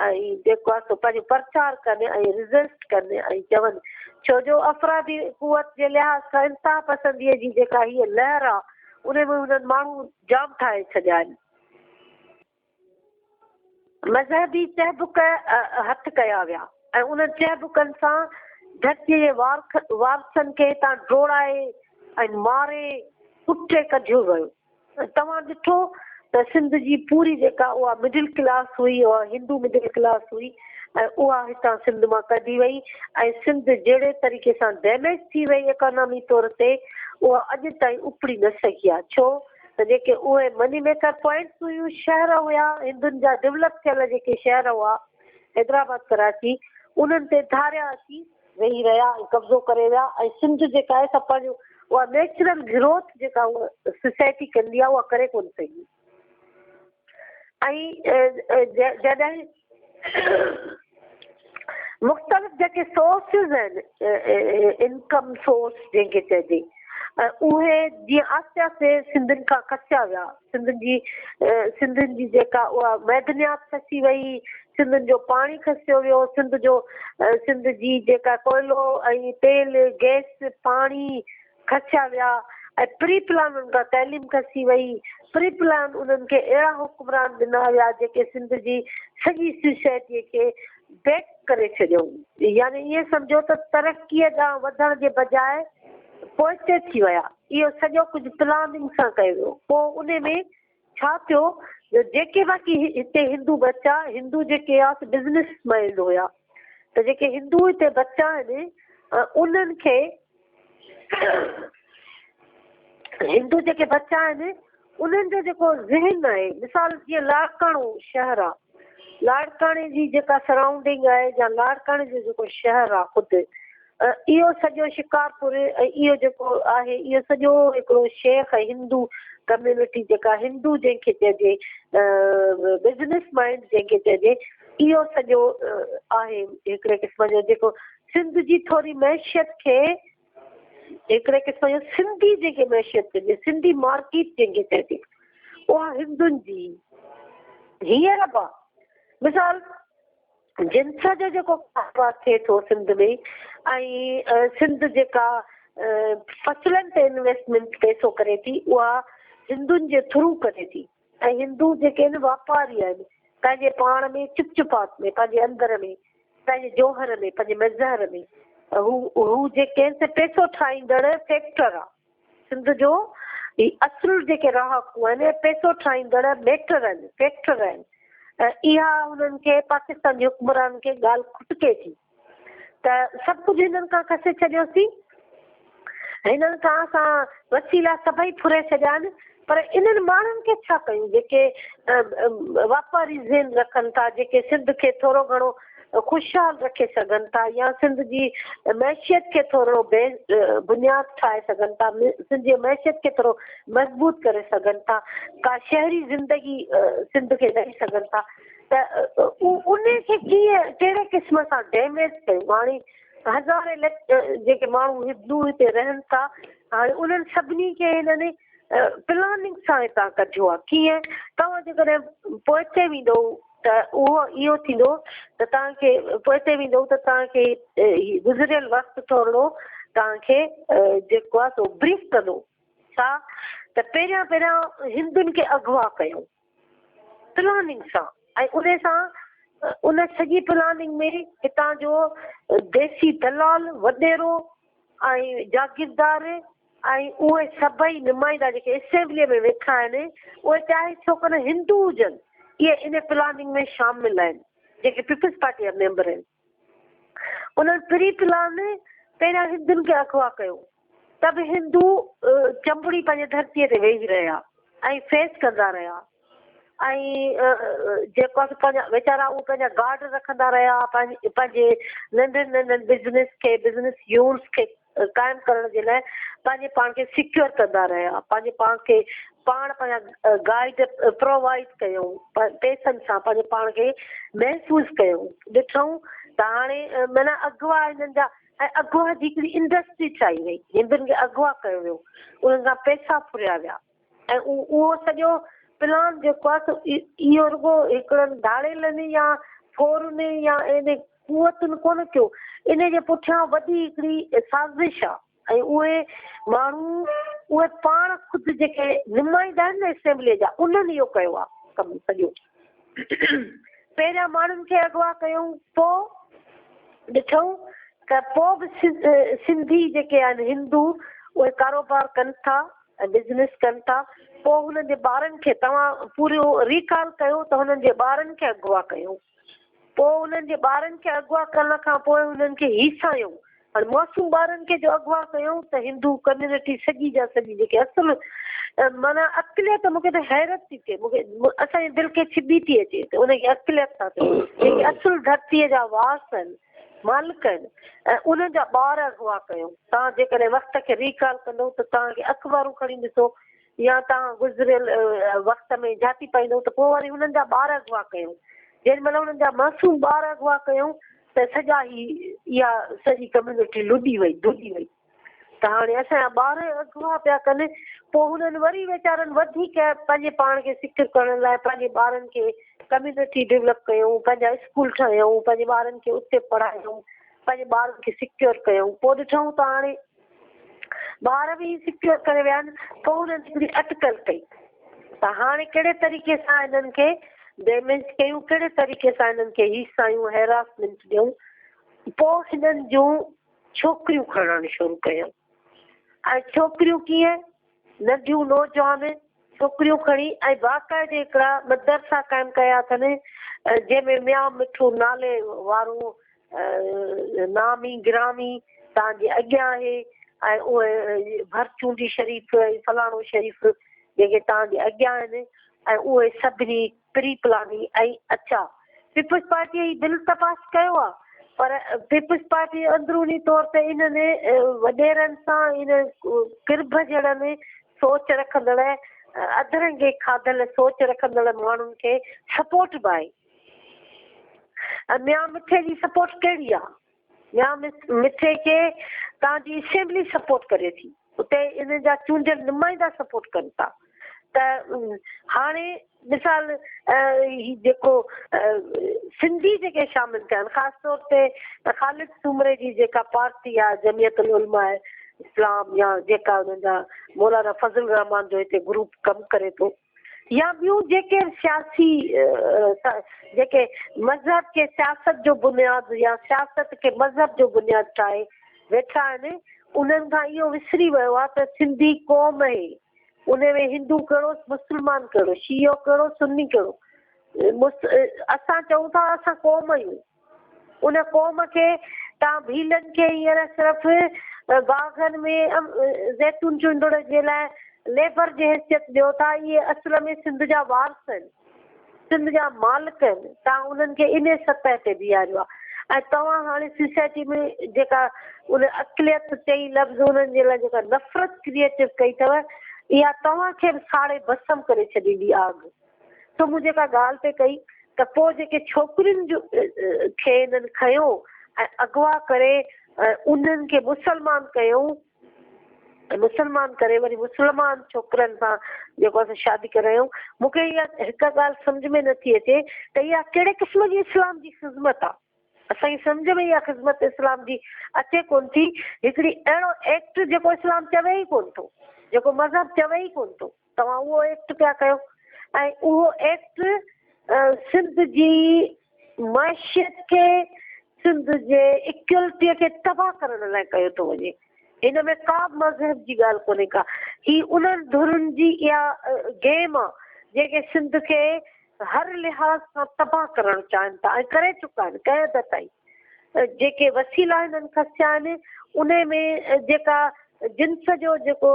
۽ جيڪو آهي سو پنهنجو پرچار ڪن ۽ ريزسٽ ڪن ۽ چون ڇو جو افرادي قوت جي لحاظ کان انتها پسنديء جي جيڪا هيء لهر آهي ان ۾ هنن ماڻهو جام ٺاهي ڇڏيا آهن. مذهبي چهبڪ هٿ ڪيا ويا ۽ انهن چهبڪن سان ڌرتيء جي وارثن کي هتان ڊوڙائي ۽ ماري ڪٽي ڪڍيو ويو ۽ توهان ڏٺو ته سنڌ جي پوري جيڪا اها مڊل ڪلاس هئي اها هندو مڊل ڪلاس هئي ۽ اها هتان سنڌ مان ڪڍي وئي ۽ سنڌ جهڙي طريقي سان ڊيميج ٿي وئي اڪانامي طور تي اها اڄ تائين اپڙي نه سگهي آهي ڇو ته جيڪي اهي مني ميڪر پوائنٽس هيون، شهر هيا، هندن جا ڊولپ ٿيل جيڪي شهر هئا، حيدرآباد ڪراچي، انهن تي ڌاريا اچي ويهي رهيا ۽ قبضو ڪري ويا ۽ سنڌ جيڪا آهي سا پنهنجو اها نيچرل گروٿ جيڪا اها سوسائٽي ڪندي آهي اها ڪري ڪونه سگهي ۽ جڏهن مختلف جيڪي سورسز آهن انڪم سورس جنهن کي چئجي اهي جيئن آهستي آهستي سنڌين کان کسيا ويا سنڌين جي سنڌين جي جيڪا اها معدنيات کسي وئي سنڌين جو پاڻي کسيو ويو سنڌ جو سنڌ جي جيڪا ڪوئلو ۽ تيل گئس پاڻي کسيا ويا ۽ پري پلان انهن کان تعليم کسي وئي، پري پلان انهن کي اهڙا حڪمران ڏنا ويا جيڪي سنڌ جي سڄي سوسائٽيء کي بيڪ ڪري ڇڏيائون يعني ائين سمجهو ته ترقيء ڏانهن وڌڻ جي بجاء پوئتي ٿي ويا، اهو سڄو ڪجهه پلاننگ سان ڪيو ويو پوء انهي ۾ ڇا ٿيو جو جيڪي باقي هتي هندو بچا، هندو جيڪي هئا سي بزنس مائنڊ هيا ته جيڪي هندو هتي بچا آهن انهن کي هندو جيڪي بچا آهن انهن جو جيڪو ذهن آهي مثال جيئن لاڙڪاڻو شهر آهي لاڙڪاڻي جي جيڪا سرائونڊنگ آهي يا لاڙڪاڻي جو جيڪو شهر آهي خود اهو سڄو شڪارپور ۽ اهو جيڪو آهي اهو سڄو هڪڙو شيخ ۽ هندو ڪميونٽي جيڪا هندو جنهن کي چئجي بزنس مائنڊ جنهن کي چئجي اهو سڄو آهي هڪڙي قسم جو جيڪو سنڌ جي ٿوري معيشت کي هڪڙي قسم جو سنڌي جنهن کي معيشت چئجي سنڌي مارڪيٽ جنهن کي چئجي اها هندن جي هينئر به مثال جنس جو جيڪو ڪاروبار ٿئي ٿو سنڌ ۾ ۽ سنڌ جيڪا فصلن تي انويسٽمينٽ پئسو ڪري ٿي اها هندن جي ٿرو ڪري ٿي ۽ هندو جيڪي آهن واپاري آهن پنهنجي پاڻ ۾ چپ چپات ۾ پنهنجي اندر ۾ پنهنجي جوهر ۾ پنهنجي مظهر ۾ هو هو جيڪي آهن سي پئسو ٺاهيندڙ فيڪٽر آ سنڌ جو هي اصل جيڪي رهاڪو آهن اهي پئسو ٺاهيندڙ ميٽر آهن، فيڪٽر آهن ۽ اها انهن کي پاڪستان جي حڪمرانن کي ڳالهه کٽڪي ٿي ته سڀ ڪجهه هنن کان کسي ڇڏيوسين، هنن کان اسان وسيلا سڀئي ڦري ڇڏيا آهن پر انهن ماڻهن کي ڇا ڪيون جيڪي واپاري ذهن رکن ٿا، جيڪي سنڌ کي ٿورو گهڻو خوشحال رکي سگهن ٿا يا سنڌ جي معيشت کي ٿورڙو بي بنياد ٺاهي سگهن ٿا، سنڌ جي معيشت کي ٿورو مضبوط ڪري سگهن ٿا، ڪا شهري زندگي سنڌ کي ڏئي سگهن ٿا ته انهي کي ڪيئن ڪهڙي قسم سان ڊيميج ڪيون هاڻي هزارين لک جيڪي ماڻهو هندو هتي رهن ٿا هاڻي انهن سڀني کي هنن پلاننگ سان هتان ڪڍيو آهي ڪيئن توهان جيڪڏهن پوئتي ويندو ته اهو اهو ٿيندو ته توهان کي پوئتي ويندو ته توهان کي هي گذريل وقت ٿورڙو توهان کي جيڪو آهي سو بريف ڪندو ڇا ته پهريان پهريان هندن کي اغوا ڪيو پلاننگ سان ۽ ان سان ان سڄي پلاننگ ۾ هتان جو ديسي دلال وڏيرو ۽ جاگيردار ۽ اهي سڀئي نمائندا جيڪي اسيمبليء ۾ ويٺا آهن، اهي چاهي ڇو ڪونه هندو هجن، اهي ان پلاننگ ۾ شامل آهن. جيڪي پيپلز پارٽي جا ميمبر آهن انهن پري پلان پهريان هندن کي اغوا ڪيو ته به هندو چنبڙي پنهنجي ڌرتي تي ويهي رهيا ۽ فيس ڪندا رهيا ۽ جيڪو آهي پنهنجا ويچارا اهي پنهنجا گارڊ رکندا رهيا پنهنجي ننڍن ننڍن بزنس کي بزنس يونٽس کي قائم ڪرڻ جي لاء پنهنجي پاڻ کي سيڪيور ڪندا رهيا پنهنجي پاڻ کي پاڻ پنهنجا گائيڊ پرووائيڊ ڪيائون پئسن سان پنهنجي پاڻ کي محفوظ ڪيائون ڏٺائون ته هاڻي معنيٰ اغوا هنن جا ۽ اغوا جي هڪڙي انڊسٽري ٺاهي وئي هندن کي اغوا ڪيو ويو انهن کان پئسا ڦريا ويا ۽ اهو سڄو پلان جيڪو آهي سو اهو رڳو هڪڙن ڌاڙيلن يا ڦورن يا ان قوتن ڪونه ڪيو، ان جي پٺيان وڏي هڪڙي سازش آهي ۽ اهي ماڻهو اهي پاڻ خود جيڪي نمائندا آهن نه اسيمبليء جا انهن اهو ڪيو آهي ڪم سڄو. پهريان ماڻهن کي اغوا ڪيائون پوء ڏٺائون ته پوء به سنڌي جيڪي آهن هندو اهي ڪاروبار ڪن ٿا ۽ بزنس ڪن ٿا پوء هنن جي ٻارن کي توهان پورو ريڪال ڪيو ته هنن جي ٻارن کي اغوا ڪيو پوء انهن جي ٻارن کي اغوا ڪرڻ کان پوء انهن کي هيسايو هاڻي معصوم ٻارن کي جو اغوا ڪيو ته هندو ڪميونٽي سڄي جا سڄي جيڪي اصل معنيٰ اقليت مون کي ته حيرت ٿي ٿئي مون کي اسان جي دل کي ڇٻي ٿي اچي ته ان کي اقليت ٿا چئو جيڪي اصل ڌرتيء جا وارث آهن مالڪ آهن ۽ انهن جا ٻار اغوا ڪيو توهان جيڪڏهن وقت کي ريڪال ڪندو ته توهان کي اخبارون کڻي ڏسو يا توهان گذريل وقت ۾ جهاتي پائيندو ته پوء وري هنن جا ٻار اغوا ڪيو جنهن مهل هنن جا معصوم ٻار اغوا ڪيو ته سڄا هي اها سڄي ڪميونٽي لڏي وئي ڌڏي وئي ته هاڻي اسان جا ٻار اغوا پيا ڪن پوء هنن وري ويچارن وڌيڪ پنهنجي پاڻ کي سڪيور ڪرڻ لاء پنهنجي ٻارن کي ڪميونٽي ڊولپ ڪيون پنهنجا اسڪول ٺاهيائون پنهنجي ٻارن کي اتي پڙهايائون پنهنجي ٻارن کي سڪيور ڪيائون پوء ڏٺائون ته هاڻي ٻار به سڪيور ڪري ويا آهن پوء هنن هڪڙي اٽڪل ڪئي ته هاڻي ڪهڙي طريقي سان هنن کي ڊيميج ڪيون ڪهڙي طريقي سان هنن کي هيسايون هيراسمينٽ ڏيون پوء هنن جون ڇوڪريون کڻڻ شروع ڪيائون ۽ ڇوڪريون ڪيئن ننڍيون نوجوان ڇوڪريون کڻي ۽ باقاعدي هڪڙا مدرسا قائم ڪيا اٿن جنهن ۾ ميان مٺو نالي وارو نامي گرامي توهان جي اڳيان آهي ۽ اهي ڀرچونڊي شريف ۽ فلاڻو شريف جيڪي توهان جي اڳيان آهن ۽ اهي سڀني پري پلاني ۽ اڇا پيپلز پارٽي هي بل ته پاس ڪيو آ پر پيپلز پارٽي اندروني طور تي انهن وڏيرن سان ان ڪرڀ جهڙن سوچ رکندڙ اڌرنگي کاڌل سوچ رکندڙ ماڻهن کي سپورٽ به آهي ۽ ميان مٺي جي سپورٽ ڪهڙي آ ميان مٺي کي توهان جي اسيمبلي سپورٽ ڪري ٿي اتي انهن جا چونڊيل نمائندا سپورٽ ڪن ٿا ته هاڻي مثال هي جيڪو سنڌي جيڪي شامل ٿيا آهن خاص طور تي خالد سومري جي جيڪا پارٽي آهي جمعيت العلماء اسلام يا جيڪا انهن جا مولانا فضل الرحمان جو هتي گروپ ڪم ڪري ٿو يا ٻيون جيڪي به سياسي جيڪي مذهب کي سياست جو بنياد يا سياست کي مذهب جو بنياد ٺاهي ويٺا آهن انهن کان اهو وسري ويو آهي ته سنڌي قوم اهي ان ۾ هندو ڪهڙو مسلمان ڪهڙو شيعو ڪهڙو سني ڪهڙو اسان چئون ٿا اسان قوم آهيون ان قوم کي توهان ڀيلن کي هينئر صرف باغن ۾ زيتون چونڊڻ جي لاء ليبر جي حيثيت ڏيو ٿا، اهي اصل ۾ سنڌ جا وارث آهن، سنڌ جا مالڪ آهن، توهان انهن کي انهي سطح تي بيهاريو آهي ۽ توهان هاڻي سوسائٽي ۾ جيڪا ان اقليت چئي لفظ انهن جي لاء جيڪا نفرت ڪريئيٽو ڪئي اٿو اها توهان کي به ساڙي ڀسم ڪري ڇڏيندي آگ. سو مون جيڪا ڳالهه پئي ڪئي ته پوء جيڪي ڇوڪرين جو کي هنن کنيو ۽ اغوا ڪري انهن کي مسلمان ڪيائون ۽ مسلمان ڪري وري مسلمان ڇوڪرن سان جيڪو آهي سو شادي ڪرايائون. مون کي اها هڪ ڳالهه سمجهه ۾ نٿي اچي ته اها ڪهڙي قسم جي اسلام جي خذمت آهي؟ اسان کي سمجهه ۾ اها خذمت اسلام جي اچي ڪونه ٿي. هڪڙي اهڙو ايڪٽ جيڪو اسلام چوي ئي ڪونه ٿو، جيڪو مذهب چوي ئي ڪونه ٿو. توهان اهو ايڪٽ پيا ڪيو ۽ اهو ايڪٽ سنڌ جي معيشت کي سنڌ جي ايڪوئلٽي کي تباهه ڪرڻ لاء ڪيو ٿو وڃي هن ۾ ڪا به مذهب جي ڳالهه ڪونهي ڪا هي انهن ڌرين جي اها گيم آ جيڪي سنڌ کي هر لحاظ سان تباهه ڪرڻ چاهين ٿا ۽ ڪري چڪا آهن ڪنهن حد تائين. جيڪي وسيلا هنن کسيا آهن انهي ۾ جيڪا جنس جو جيڪو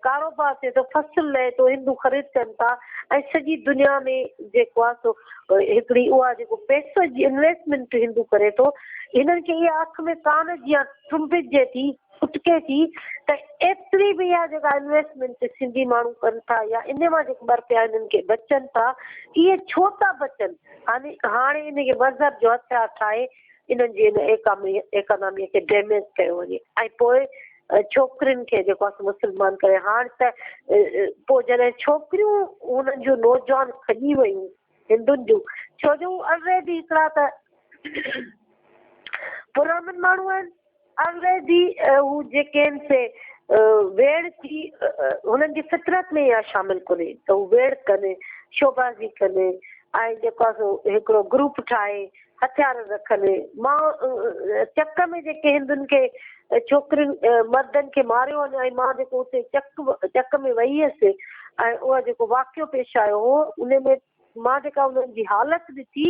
ڪاروبار ٿئي ٿو فصل لهي ٿو هندو خريد ڪن ٿا ۽ سڄي دنيا ۾ جيڪو آهي سو هڪڙي اها جيڪو پئسو جي انويسٽمينٽ هندو ڪري ٿو هنن کي اها اک ۾ ڪان جيان ٽنبجي ٿي اٽڪي ٿي ته ايتري به اها جيڪا انويسٽمينٽ سنڌي ماڻهو ڪن ٿا يا ان مان جيڪي ٻه رپيا هنن کي بچن ٿا اهي ڇو ٿا بچن هاڻي هاڻي ان کي مذهب جو هٿيار ٺاهي انهن جي ان ايڪانامي کي ڊيميج ڪيو وڃي ۽ پوء ڇوڪرين کي جيڪو آهي مسلمان ڪري هاڻ ته پوء جڏهن ڇوڪريون هنن جون نوجوان کڄي ويون هندن جون ڇو جو هو الريڊي هڪڙا ته پرامن ماڻهو آهن الريڊي هو جيڪي آهن سي ويڙهه ٿي هنن جي فطرت ۾ اها شامل ڪونهي ته هو ويڙهه ڪن شوبازي ڪن ۽ جيڪو آهي سو هڪڙو گروپ ٺاهي هٿيار رکن. مان چڪ ۾ جيڪي هندن کي ڇوڪرين مردن کي ماريو وڃي ۽ مان جيڪو اتي چڪ چڪ ۾ وئي هيس ۽ اهو جيڪو واقعو پيش آيو هو ان ۾ مان جيڪا انهن جي حالت ڏٺي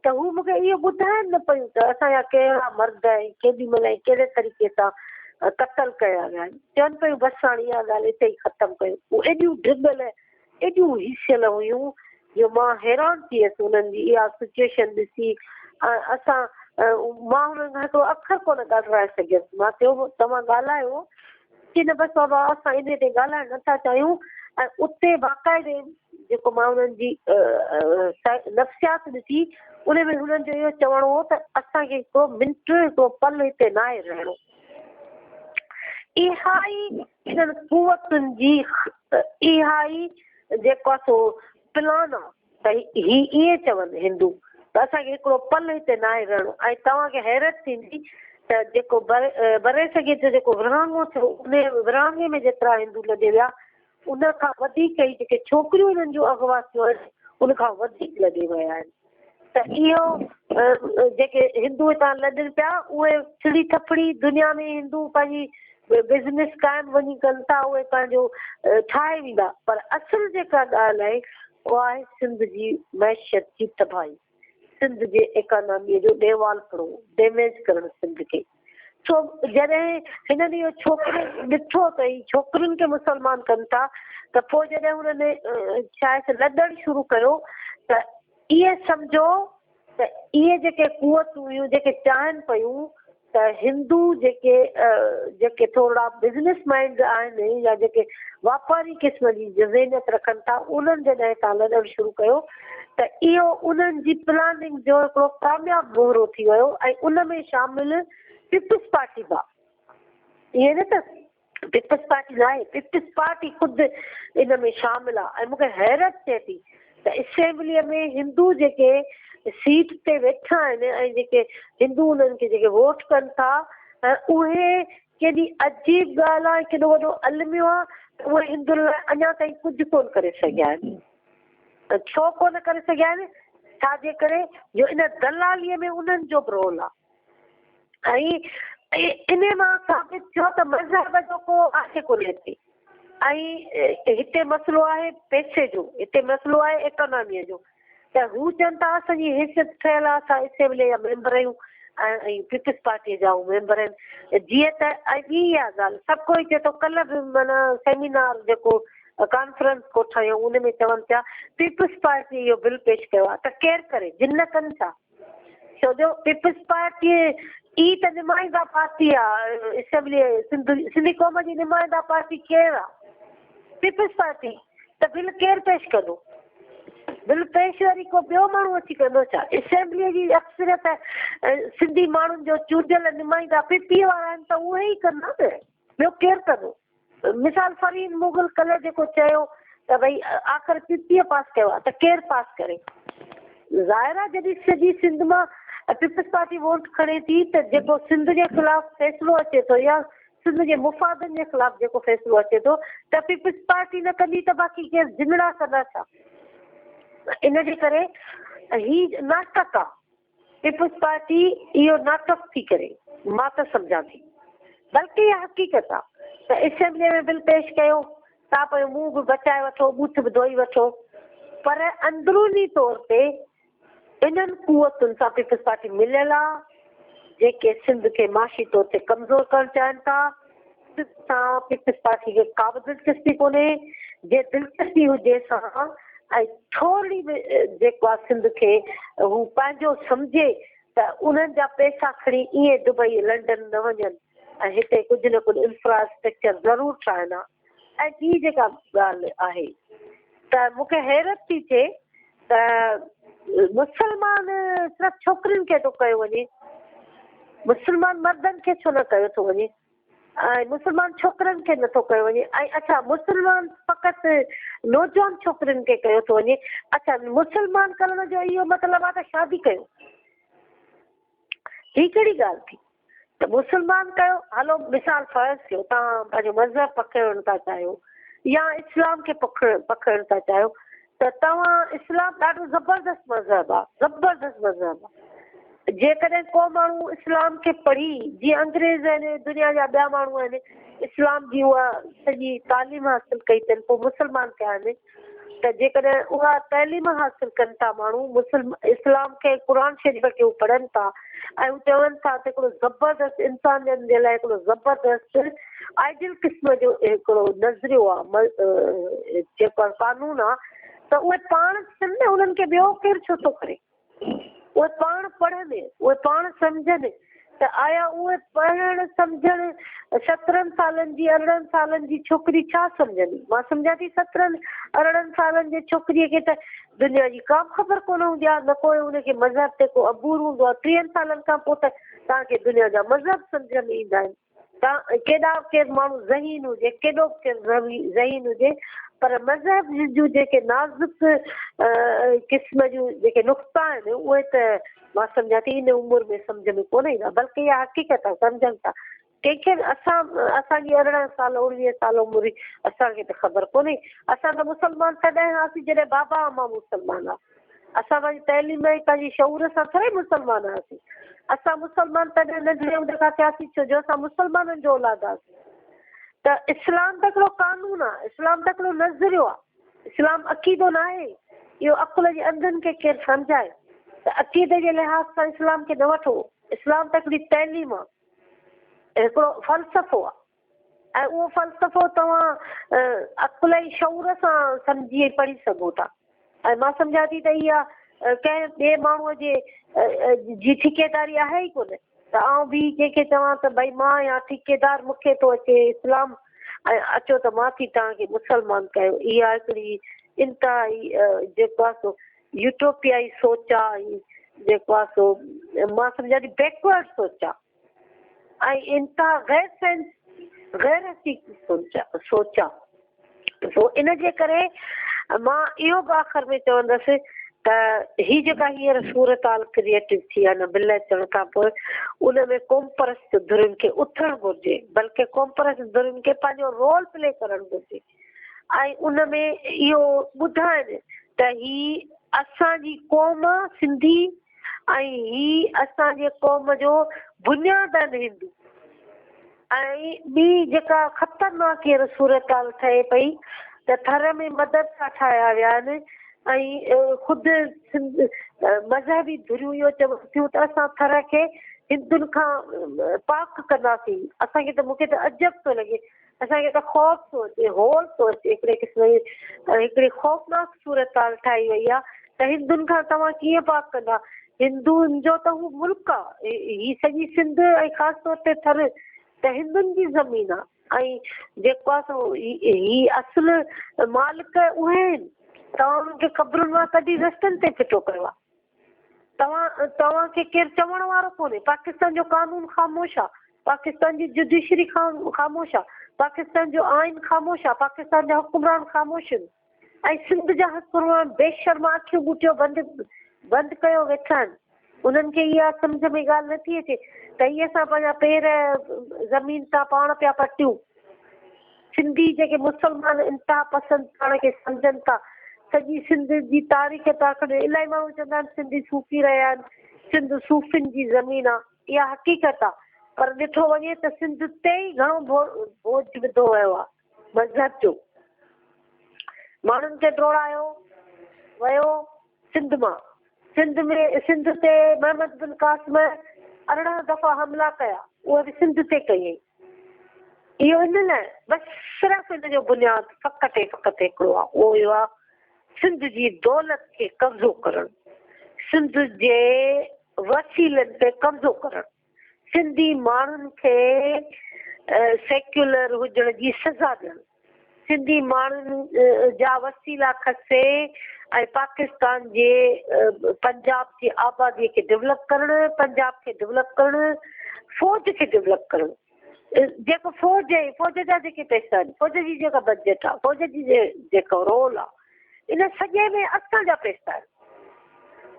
ته هو مون کي اهو ٻڌائن نه پيون ته اسان جا ڪهڙا مرد ۽ ڪيڏي مهل ۽ ڪهڙي طريقي سان قتل ڪيا ويا آهن. چون پيون بس هاڻي اها ڳالهه اتي ئي ختم ڪيو. هو ايڏيون ڊڄل، ايڏيون هيسيل هيون جو مان حيران ٿي ويس انهن جي اها سچوئيشن ڏسي ۽ اسان مان انهن کان هڪڙو اکر ڪونه ڳالهرائي سگهيس. مان چيو توهان ڳالهايو چي نه بس بابا اسان انهي تي ڳالهائڻ نه ٿا چاهيون ۽ اتي باقاعدي جيڪو مان انهن جي نفسيات ڏٺي ان ۾ هنن جو اهو چوڻ هو ته اسان کي هڪڙو منٽ هڪڙو پل هتي ناهي رهڻو. اها ئي انهن قوتن جي اها ئي جيڪو آهي سو پلان آهي. ته هي ائين چون هندو ته اسان کي هڪڙو پل هتي ناهي رهڻو ۽ توهان کي حيرت ٿيندي ته جيڪو برصغير جو جيڪو ورهاڱو ٿيو انهي ورهاڱي ۾ جيترا هندو لڏي ويا ان کان وڌيڪ هي جيڪي ڇوڪريون هنن جون اغوا ٿيون آهن ان کان وڌيڪ لڏي ويا آهن ته اهو جيڪي هندو هتان لڏن پيا اهي ٿڙي ٿڦڙي دنيا ۾ هندو پنهنجي بزنس قائم وڃي ڪن ٿا اهي پنهنجو ٺاهي ويندا پر اصل جيڪا ڳالهه آهي اها آهي سنڌ جي معيشت جي تباهي سنڌ جي ايڪاناميء جو ڏيوالپڻو ڊيميج ڪرڻ سنڌ کي سو جڏهن هنن اهو ڇوڪرو ڏٺو ته هي ڇوڪرين کي مسلمان ڪن ٿا ته پوء جڏهن هنن شايد لڏڻ شروع ڪيو ته ائين سمجهو ته اهي جيڪي قوتون هيون جيڪي چاهين پيون ته هندو جيڪي جيڪي ٿورڙا بزنس مائنڊ آهن يا جيڪي واپاري قسم جي ذهنيت رکن ٿا انهن جڏهن هتان لڏڻ شروع ڪيو ته اهو انهن جي پلاننگ جو هڪڙو ڪامياب مهرو ٿي ويو ۽ ان ۾ شامل پيپلز پارٽي به آهي ائين نه ته پيپلز پارٽي ناهي، پيپلز پارٽي خود ان ۾ شامل آ ۽ مون کي حيرت ٿئي ٿي ته اسيمبليء ۾ هندو جيڪي سيٽ تي ويٺا آهن ۽ جيڪي هندو انهن کي جيڪي ووٽ ڪن ٿا اهي ڪيڏي عجيب ڳالهه آ ۽ ڪيڏو وڏو الميو آ ته اهي هندن لاء اڃا تائين ڪجهه ڪونه ڪري سگهيا آهن. ڇو ڪونه ڪري سگهيا آهن؟ ڇا جي ڪري جو ان دلاليء ۾ انهن جو به رول آ. ۽ انهي مان ثابت ٿيو ته مذهب جو ڪو آهي ڪونهي هتي ۽ هتي مسئلو آهي پئسي جو هتي مسئلو آهي ايڪاناميء جو ته هو چون ٿا اسان جي حيثيت ٺهيل آهي اسان اسيمبليء جا ميمبر آهيون ۽ پيپلز پارٽيء جا هو ميمبر آهن جيئن ته ۽ ٻي اها ڳالهه سڀ ڪوئي چئي ٿو ڪلهه به معنيٰ سيمينار جيڪو ڪانفرنس ڪوٺايائون ان ۾ چون پيا پيپلز پارٽي اهو بل پيش ڪيو آهي ته ڪير ڪري جن نه ڪن ڇا؟ ڇو جو پيپلز پارٽي ئي ته نمائنده پارٽي آ اسيمبلي سنڌ سنڌي قوم جي نمائنده پارٽي ڪير آ پيپلز پارٽي ته بل ڪير پيش ڪندو بل پيش وري ڪو ٻيو ماڻهو اچي ڪندو ڇا اسيمبلي جي اڪثريت سنڌي ماڻهن جو چونڊيل نمائندا پي پي وارا آهن ته اهي ئي ڪندا نه ٻيو ڪير ڪندو مثال فرين مغل ڪلهه جيڪو چيو ته ڀئي آخر پي پيء پاس ڪيو آهي ته ڪير پاس ڪري؟ ظاهر آهي جڏهن سڄي سنڌ مان پيپلز پارٽي ووٽ کڻي ٿي ته جيڪو سنڌ جي خلاف فيصلو اچي ٿو يا سنڌ جي مفادن جي خلاف جيڪو فيصلو اچي ٿو ته پيپلز پارٽي نه ڪندي ته باقي ڪير جنڙا ڪندا ڇا؟ ان جي ڪري هي ناٽڪ آهي. پيپلز پارٽي اهو ناٽڪ ٿي ڪري، مان ته سمجهان ٿي. بلڪه اها حقيقت آ ته اسيمبليء ۾ بل پيش ڪيو، تان پنهنجو منهن به بچائي وٺو، ٻوٿ به ڌوئي وٺو. پر اندروني طور تي انهن قوتن سان پيپلز پارٽي مليل آ، جيڪي سنڌ کي معاشي طور تي ڪمزور ڪرڻ چاهين ٿا. سنڌ سان پيپلز پارٽي کي ڪا به دلچسپي ڪونهي، جي دلچسپي هجي سان ۽ ٿورڙي به جيڪو آ سنڌ کي هو پنهنجو سمجهي ته انهن جا پئسا کڻي ائين دبئي لنڊن نه وڃن ۽ هتي ڪجهه نه ڪجهه انفراسٽرڪچر ضرور ٺاهن ها. ۽ ٻي جيڪا ڳالهه آهي ته مون کي حيرت ٿي ٿئي ته مسلمان صرف ڇوڪرين کي ٿو ڪيو وڃي، مسلمان مردن کي ڇو نه ڪيو ٿو وڃي ۽ مسلمان ڇوڪرن کي نه ٿو ڪيو وڃي ۽ اڇا مسلمان فقط نوجوان ڇوڪرين کي ڪيو ٿو وڃي، اڇا مسلمان ڪرڻ جو اهو مطلب آهي ته شادي ڪيو، هي ڪهڙي ڳالهه ٿي؟ ته مسلمان ڪيو، هلو مثال فرض ڪيو توهان پنهنجو مذهب پکيڙڻ ٿا چاهيو يا اسلام کي پکيڙڻ ٿا چاهيو ته توهان اسلام ڏاڍو زبردست مذهب آ زبردست مذهب آ جيڪڏهن ڪو ماڻهو اسلام کي پڙهي جيئن انگريز آهن دنيا جا ٻيا ماڻهو آهن اسلام جي اها سڄي تعليم حاصل ڪئي اٿن پوء مسلمان ٿيا آهن ته جيڪڏهن اها تعليم حاصل ڪن ٿا ماڻهو مسلم اسلام کي قرآن شريف کي هو پڙهن ٿا ۽ هو چون ٿا ته هڪڙو زبردست انسانن جي لاء هڪڙو زبردست آئيڊيل قسم جو هڪڙو نظريو آهي جيڪو قانون آهي ته اهي پاڻ ٿين نه انهن کي ٻيو ڪير ڇو ٿو ڪري اهي پاڻ پڙهن، اهي پاڻ سمجهن ته آيا اهي پڙهڻ سمجهڻ سترهن سالن جي ارڙهن سالن جي ڇوڪري ڇا سمجهندي؟ مان سمجهان ٿي سترهن ارڙهن سالن جي ڇوڪريء کي ته دنيا جي ڪا به خبر ڪونه هوندي آهي، نه ڪو ان کي مذهب تي ڪو عبور هوندو آهي. ٽيهن سالن کان پوء ته توهان کي دنيا جا مذهب سمجهه ۾ ايندا آهن. ته ڪيڏا به ڪير ماڻهو ذهين هجي، ڪيڏو به ڪير ذهين هجي، پر مذهب جون جيڪي نازڪ قسم جون جيڪي نقطا آهن، اهي ته مان سمجهان ٿي ان عمر ۾ سمجهه ۾ ڪونه ايندا، بلڪه اها حقيقت آهي، سمجهن ٿا. ڪنهن کي به اسان اسان جي 18 سال 19 سال عمر هئي، اسان کي ته خبر ڪونهي. اسان ته مسلمان تڏهن هئاسين جڏهن بابا امان مسلمان هئا. اسان پنهنجي تعليم ۽ پنهنجي شعور سان ٿوري مسلمان هئاسين. اسان مسلمان تڏهن ننڍڙي هوندي کان ٿياسين ڇو جو اسان مسلمانن جو اولاد هئاسين. ته اسلام ته هڪڙو قانون آهي، اسلام ته هڪڙو نظريو آهي، اسلام عقيدو ناهي. اهو عقل جي انڌن کي ڪير سمجهائي ته عقيدي جي لحاظ سان اسلام کي نه وٺو. اسلام ته هڪڙي تعليم آهي، هڪڙو فلسفو آهي. ۽ اهو فلسفو توهان عقل ۽ شعور سان سمجهي ۽ پڙهي سگهو ٿا ۽ مان سمجهان ٿي ته اها ڪنهن ٻئي ماڻهوء جي جي ٺيڪيداري آهي ئي ڪونه ته آئون بيهي ڪنهن کي چوان ته ڀئي مان آهيان ٺيڪيدار مون کي ٿو اچي اسلام ۽ اچو ته مان ٿي توهان کي مسلمان ڪيو اها هڪڙي انتهائي جيڪو آهي سو يوٽوپيائي سوچ آهي ۽ جيڪو آهي سو مان سمجهان ٿي بيڪورڊ سوچ آهي. ۽ انتها غير سائنسي غير حقيقي سوچ آ سو ان جي ڪري مان اهو به آخر ۾ چوندس ته هي جيڪا هينئر صورتحال ڪريئيٽو ٿي آ نه بل اچڻ کان پوء ان ۾ قومپرست ڌرين کي اٿڻ گهرجي بلڪه قومپرست ڌرين کي پنهنجو رول پلي ڪرڻ گهرجي ۽ ان ۾ اهو ٻڌائن ته هي اسان جي قوم سنڌي ۽ هي اسان جي قوم جو بنياد آهن هندو ۽ ٻي جيڪا خطرناڪ هينئر صورتحال ٺهي پئي ته ٿر ۾ مدرسا ٺاهيا ويا آهن ۽ خود سنڌ مذهبي ڌريون اهو چون ٿيون ته اسان ٿر کي هندن کان پاڪ ڪنداسين اسان کي ته مون کي ته عجب ٿو لڳي اسان کي ته خوف ٿو اچي، هول ٿو اچي، هڪڙي قسم جي هڪڙي خوفناڪ صورتحال ٺاهي وئي آهي ته هندن کان توهان ڪيئن پاڪ ڪندا؟ هندن جو ته هو ملڪ آهي، هي سڄي سنڌ ۽ خاص طور تي ٿر ته هندن جي زمين آهي ۽ جيڪو آهي سو هي اصل مالڪ اهي آهن، توهان انهن کي قبرن مان ڪڍي رستن تي ڦٽو ڪيو آهي. توهان توهان کي ڪير چوڻ وارو ڪونهي پاڪستان جو قانون خاموش آ پاڪستان جي جڊيشري خاموش آ پاڪستان جو آئين خاموش آ پاڪستان جا حڪمران خاموش آهن ۽ سنڌ جا حڪمران بي شرما اکيون ٻوٽيو بند بند ڪيو ويٺا آهن انهن کي اها سمجهه ۾ ڳالهه نٿي اچي ته هي اسان پنهنجا پير زمين تان پاڻ پيا پٽيون. سنڌي جيڪي مسلمان انتها پسند پاڻ کي سمجهن ٿا، سڄي سنڌ جي تاريخ تان کڻي الائي ماڻهو چوندا آهن سنڌي صوفي رهيا آهن، سنڌ صوفين جي زمين آ، اها حقيقت آ پر ڏٺو وڃي ته سنڌ تي ئي گهڻو بوجهه وڌو ويو آ مذهب جو. ماڻهن کي ڊوڙايو، ويو سنڌ مان. سنڌ ۾ سنڌ تي محمد بن قاسم 18 دفعا حملا ڪيا، اهي به سنڌ تي ڪيائين. اهو ان لاء بس صرف ان جو بنياد فقط ۽ فقط هڪڙو آهي، اهو اهو آهي سنڌ جي دولت کي قبضو ڪرڻ، سنڌ جي وسيلن تي قبضو ڪرڻ، سنڌي ماڻهن کي سيڪيولر هجڻ جي سزا ڏيڻ، سنڌي ماڻهن جا وسيلا کسي ۽ پاڪستان جي پنجاب جي آبادي کي ڊولپ ڪرڻ، پنجاب کي ڊولپ ڪرڻ، فوج کي ڊولپ ڪرڻ. جيڪو فوج ۽ فوج جا جيڪي پئسا آهن، فوج جي جيڪا بجيٽ آهي، فوج جي جيڪو رول آهي، ان سڄي ۾ اسان جا پئسا آهن.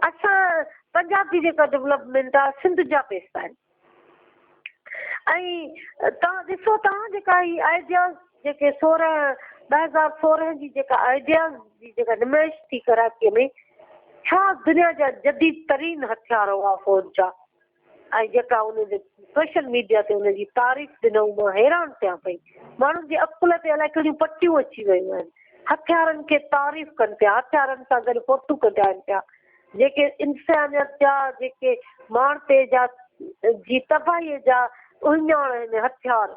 اسان پنجاب جي جيڪا ڊولپمينٽ آهي، سنڌ جا پئسا آهن. ۽ توهان ڏسو توهان جيڪا هي آئيڊياز جيڪي 16 2016 جي جيڪا آئيڊياز جي جيڪا نمائش ٿي ڪراچيء ۾، ڇا دنيا جا جديد ترين هٿيار هئا فوج جا؟ ۽ جيڪا ان جي سوشل ميڊيا تي ان جي تعريف ڏنائون مان حيران ٿيان پئي. ماڻهن جي عقل تي الائي ڪهڙيون پٽيون اچي ويون آهن. هٿيارن کي تعريف ڪن پيا، هٿيارن سان گڏ فوٽو ڪڍائن پيا. جيڪي انسانيت جا جيڪي ماڻهپي جا جي تباهي جا اهڃاڻ آهن هٿيار،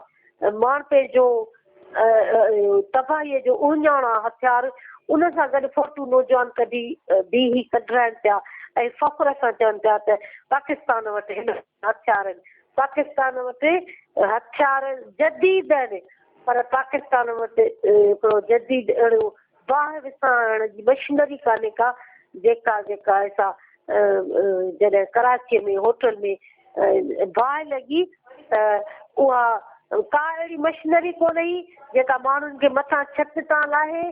ماڻهپي جو تباهيء جو اهڃاڻ آ هٿيار، ان سان گڏ فوٽو نوجوان ڪڍي بيهي ڪڍرائن پيا ۽ فخر سان چون پيا ته پاڪستان وٽ هن هٿيار آهن. پاڪستان وٽ هٿيار جديد آهن پر پاڪستان وٽ هڪڙو جديد اهڙو باهه وسائڻ جي مشنري ڪانهي ڪا جيڪا جيڪا سا جڏهن ڪراچيء ۾ هوٽل ۾ باهه لڳي ته اها ڪا اهڙي مشنري ڪونه هئي جيڪا ماڻهن کي مٿان ڇت تان لاهي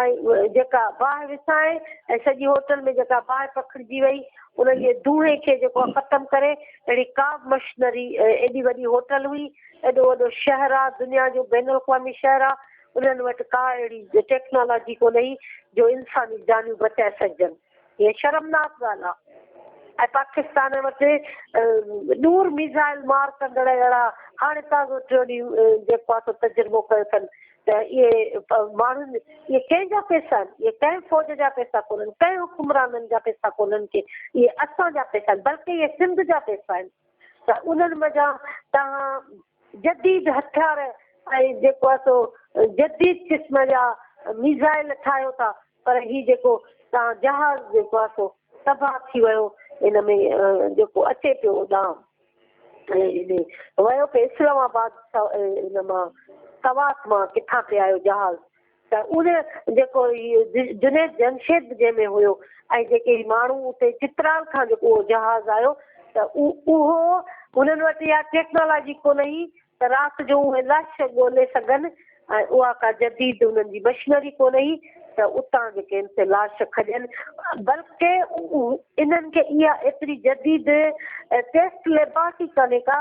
۽ جيڪا باهه وسائي ۽ سڄي هوٽل ۾ جيڪا باهه پکڙجي وئي ان جي دونهين کي جيڪو آهي ختم ڪري اهڙي ڪا به مشنري ايڏي وڏي هوٽل هئي ايڏو وڏو شهر آهي دنيا جو بين الاقوامي شهر آهي انهن وٽ ڪا اهڙي ٽيڪنالاجي ڪونه هئي جو انساني جانيون بچائي سگهجن. هيء شرمناڪ ڳالهه آهي ۽ پاڪستان وٽ ڏور ميزائل مار ڪندڙ اهڙا هاڻي تازو ٽيون ڏينهن جيڪو آهي سو تجربو ڪيو اٿن ته اهي ماڻهن اهي ڪنهن جا پئسا آهن اهي ڪنهن فوج جا پئسا ڪونهن ڪنهن حڪمرانن جا پئسا ڪونهن ڪي اهي اسان جا پئسا آهن بلڪه اهي سنڌ جا پئسا آهن ته انهن منجهان توهان جديد هٿيار ۽ جيڪو آهي سو جديد قسم جا ميزائل ٺاهيو ٿا پر هي جيڪو تان جهاز جيڪو آهي سو تباهه ٿي ويو ان ۾ جيڪو اچي پيو هوڏانهن ويو پئي اسلام آباد ان مان سوات مان ڪٿان پئي آيو جهاز ته ان جيڪو هي جنيد جمشيد به جنهن ۾ هيو ۽ جيڪي هي ماڻهو اتي چترال کان جيڪو اهو جهاز آيو ته اهو انهن وٽ اها ٽيڪنالاجي ڪونه هئي ته رات جو اهي لاش ڳولي سگهن ۽ اها ڪا جديد انهن جي مشنري ڪونه هئي ته اتان جيڪي آهن سي لاش کڄن بلڪه انهن کي اها ايتري جديد ٽيسٽ ليبارٽري ڪانهي ڪا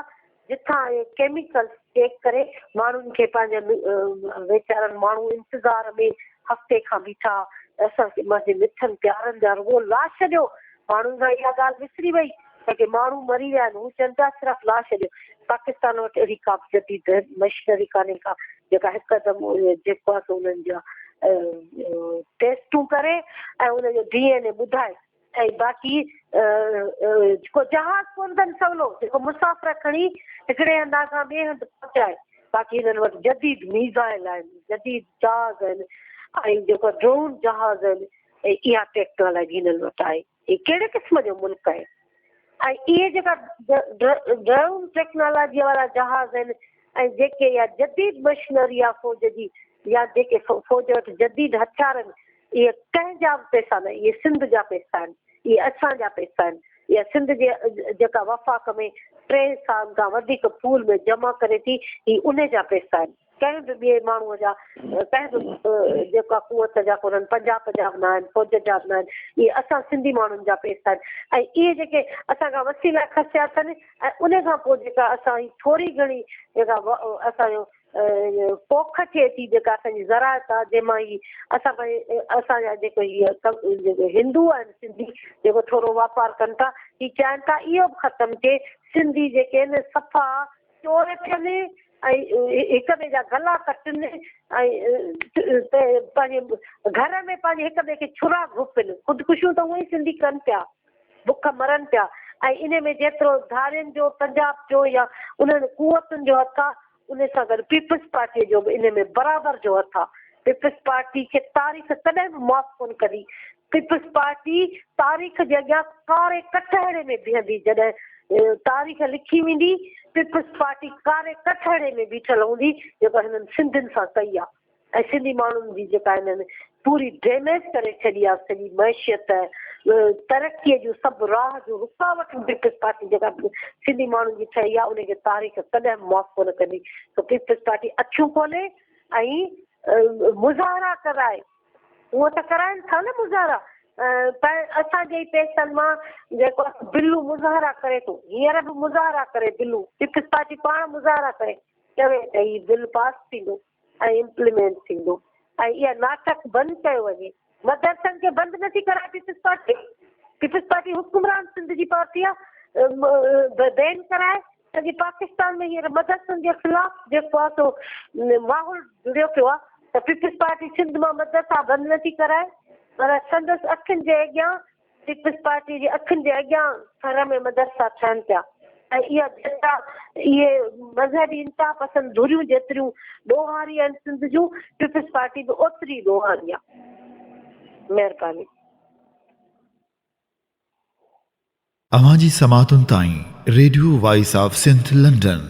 جتان اهي ڪيميڪلز چيڪ ڪري ماڻهن کي پنهنجن ويچارن ماڻهو انتظار ۾ هفتي کان بيٺا ته اسان کي پنهنجي مٺن پيارن جا رڳو لاش ڏيو ماڻهن کان اها ڳالهه وسري وئي ته ڪي ماڻهو مري ويا آهن هو چون پيا صرف لاش ڏيو پاڪستان وٽ اهڙي ڪا به جديد مشنري ڪانهي ڪا جيڪا هڪدم جيڪو آهي سو انهن جا ٽيسٽون ڪري ۽ ان جو ڊي اين اي ٻڌائي ۽ باقي ڪو جهاز ڪونه اٿن سولو جيڪو مسافر کڻي هڪڙي هنڌان کان ٻئي هنڌ پهچائي باقي هنن وٽ جديد ميزائل آهن جديد جهاز آهن ۽ جيڪو ڊرون جهاز آهن ۽ اها ٽيڪنالاجي هنن وٽ آهي هي ڪهڙي قسم جو ملڪ آهي ۽ اهي جيڪا ڊرون ٽيڪنالاجي وارا جهاز آهن ۽ جيڪي اها جديد مشنري آهي فوج جي يا جيڪي فوج وٽ جديد هٿيار آهن اهي ڪنهن جا به پئسا نه اهي سنڌ جا پئسا آهن اهي اسان جا پئسا آهن اها سنڌ جي جيڪا وفاق ۾ ٽي سالن کان وڌيڪ پول ۾ جمع ڪري ٿي هي ان جا پئسا آهن ڪنهن به ٻئي ماڻهوء جا ڪنهن به جيڪا قوت جا ڪونهن پنجاب جا به نه آهن فوج جا به نه آهن اهي اسان سنڌي ماڻهن جا پئسا آهن ۽ اهي جيڪي اسان کان وسيلا کسيا اٿن ۽ ان کان پوء جيڪا اسان هي ٿوري گهڻي جيڪا اسان جو پوک ٿئي ٿي جيڪا اسان جي زراعت آهي جنهن مان هي اسان پنهنجي اسان جا جيڪو هي جيڪو هندو آهن سنڌي جيڪو ٿورو واپار ڪن ٿا هي چاهين ٿا اهو به ختم ٿئي سنڌي جيڪي آهن صفا چور ٿين ۽ هڪ ٻئي جا گلا ڪٽن ۽ پنهنجي گهر ۾ پنهنجي هڪ ٻئي کي ڇرا گهپن. خودڪشيون ته هونئن ئي سنڌي ڪن پيا، بک مرن پيا ۽ انهي ۾ جيترو ڌارين جو، پنجاب جو يا انهن قوتن جو هٿ آ، انهي سان گڏ پيپلز پارٽيء جو به انهي ۾ برابر جو هٿ آ. پيپلز پارٽي کي تاريخ ڪڏهن به معاف ڪونه ڪندي. پيپلز پارٽي تاريخ جي اڳيان ڪاري ڪٽهڙي ۾ بيهندي. جڏهن تاريخ لکي ويندي، پيپلز پارٽي ڪاري ڪٽهڙي ۾ بيٺل هوندي، جيڪا هنن سنڌين سان ڪئي آ ۽ سنڌي ماڻهن جي جيڪا هنن پوري ڊيميج ڪري ڇڏي آ، سڄي معيشت، ترقيء جون سڀ راهه جون رڪاوٽون پيپلز پارٽي جيڪا سنڌي ماڻهن جي ٺهي آ، ان کي تاريخ ڪڏهن به معاف ڪونه ڪندي. سو پيپلز پارٽي اکيون کولي ۽ مظاهرا ڪرائي. هونء ته ڪرائين ٿا نه مظاهرا پر اسان جي ئي پئسن مان جيڪو بلو مظاهرا ڪري ٿو، هينئر به مظاهرا ڪري بلو، پيپلز پارٽي پاڻ مظاهرا ڪري چوي ته هي بل پاس ٿيندو ۽ امپليمينٽ ٿيندو ۽ اها ناٽڪ بند ڪيو وڃي. مدرسن کي بند نٿي ڪرائي پيپلز پارٽي، پيپلز پارٽي حڪمران سنڌ جي پارٽي آهي، بين ڪرائي سڄي پاڪستان ۾ هينئر مدرسن جي خلاف جيڪو آهي سو ماحول جڙيو پيو آهي ته پيپلز پارٽي سنڌ مان مدرسا بند نه ٿي ڪرائي پر سندس اکين جي اڳيان پيپلز پارٽي جي اکين جي اڳيان ٿر ۾ مدرسا ٺهن پيا ۽ اها جيترا اهي مذهبي انتها پسند ڌريون جيتريون ڏوهاري آهن سنڌ جون پيپلز پارٽي به اوتري ڏوهاري آهي. مهرباني. اوهان جي سماعتن تائين radio voice of Sindh London.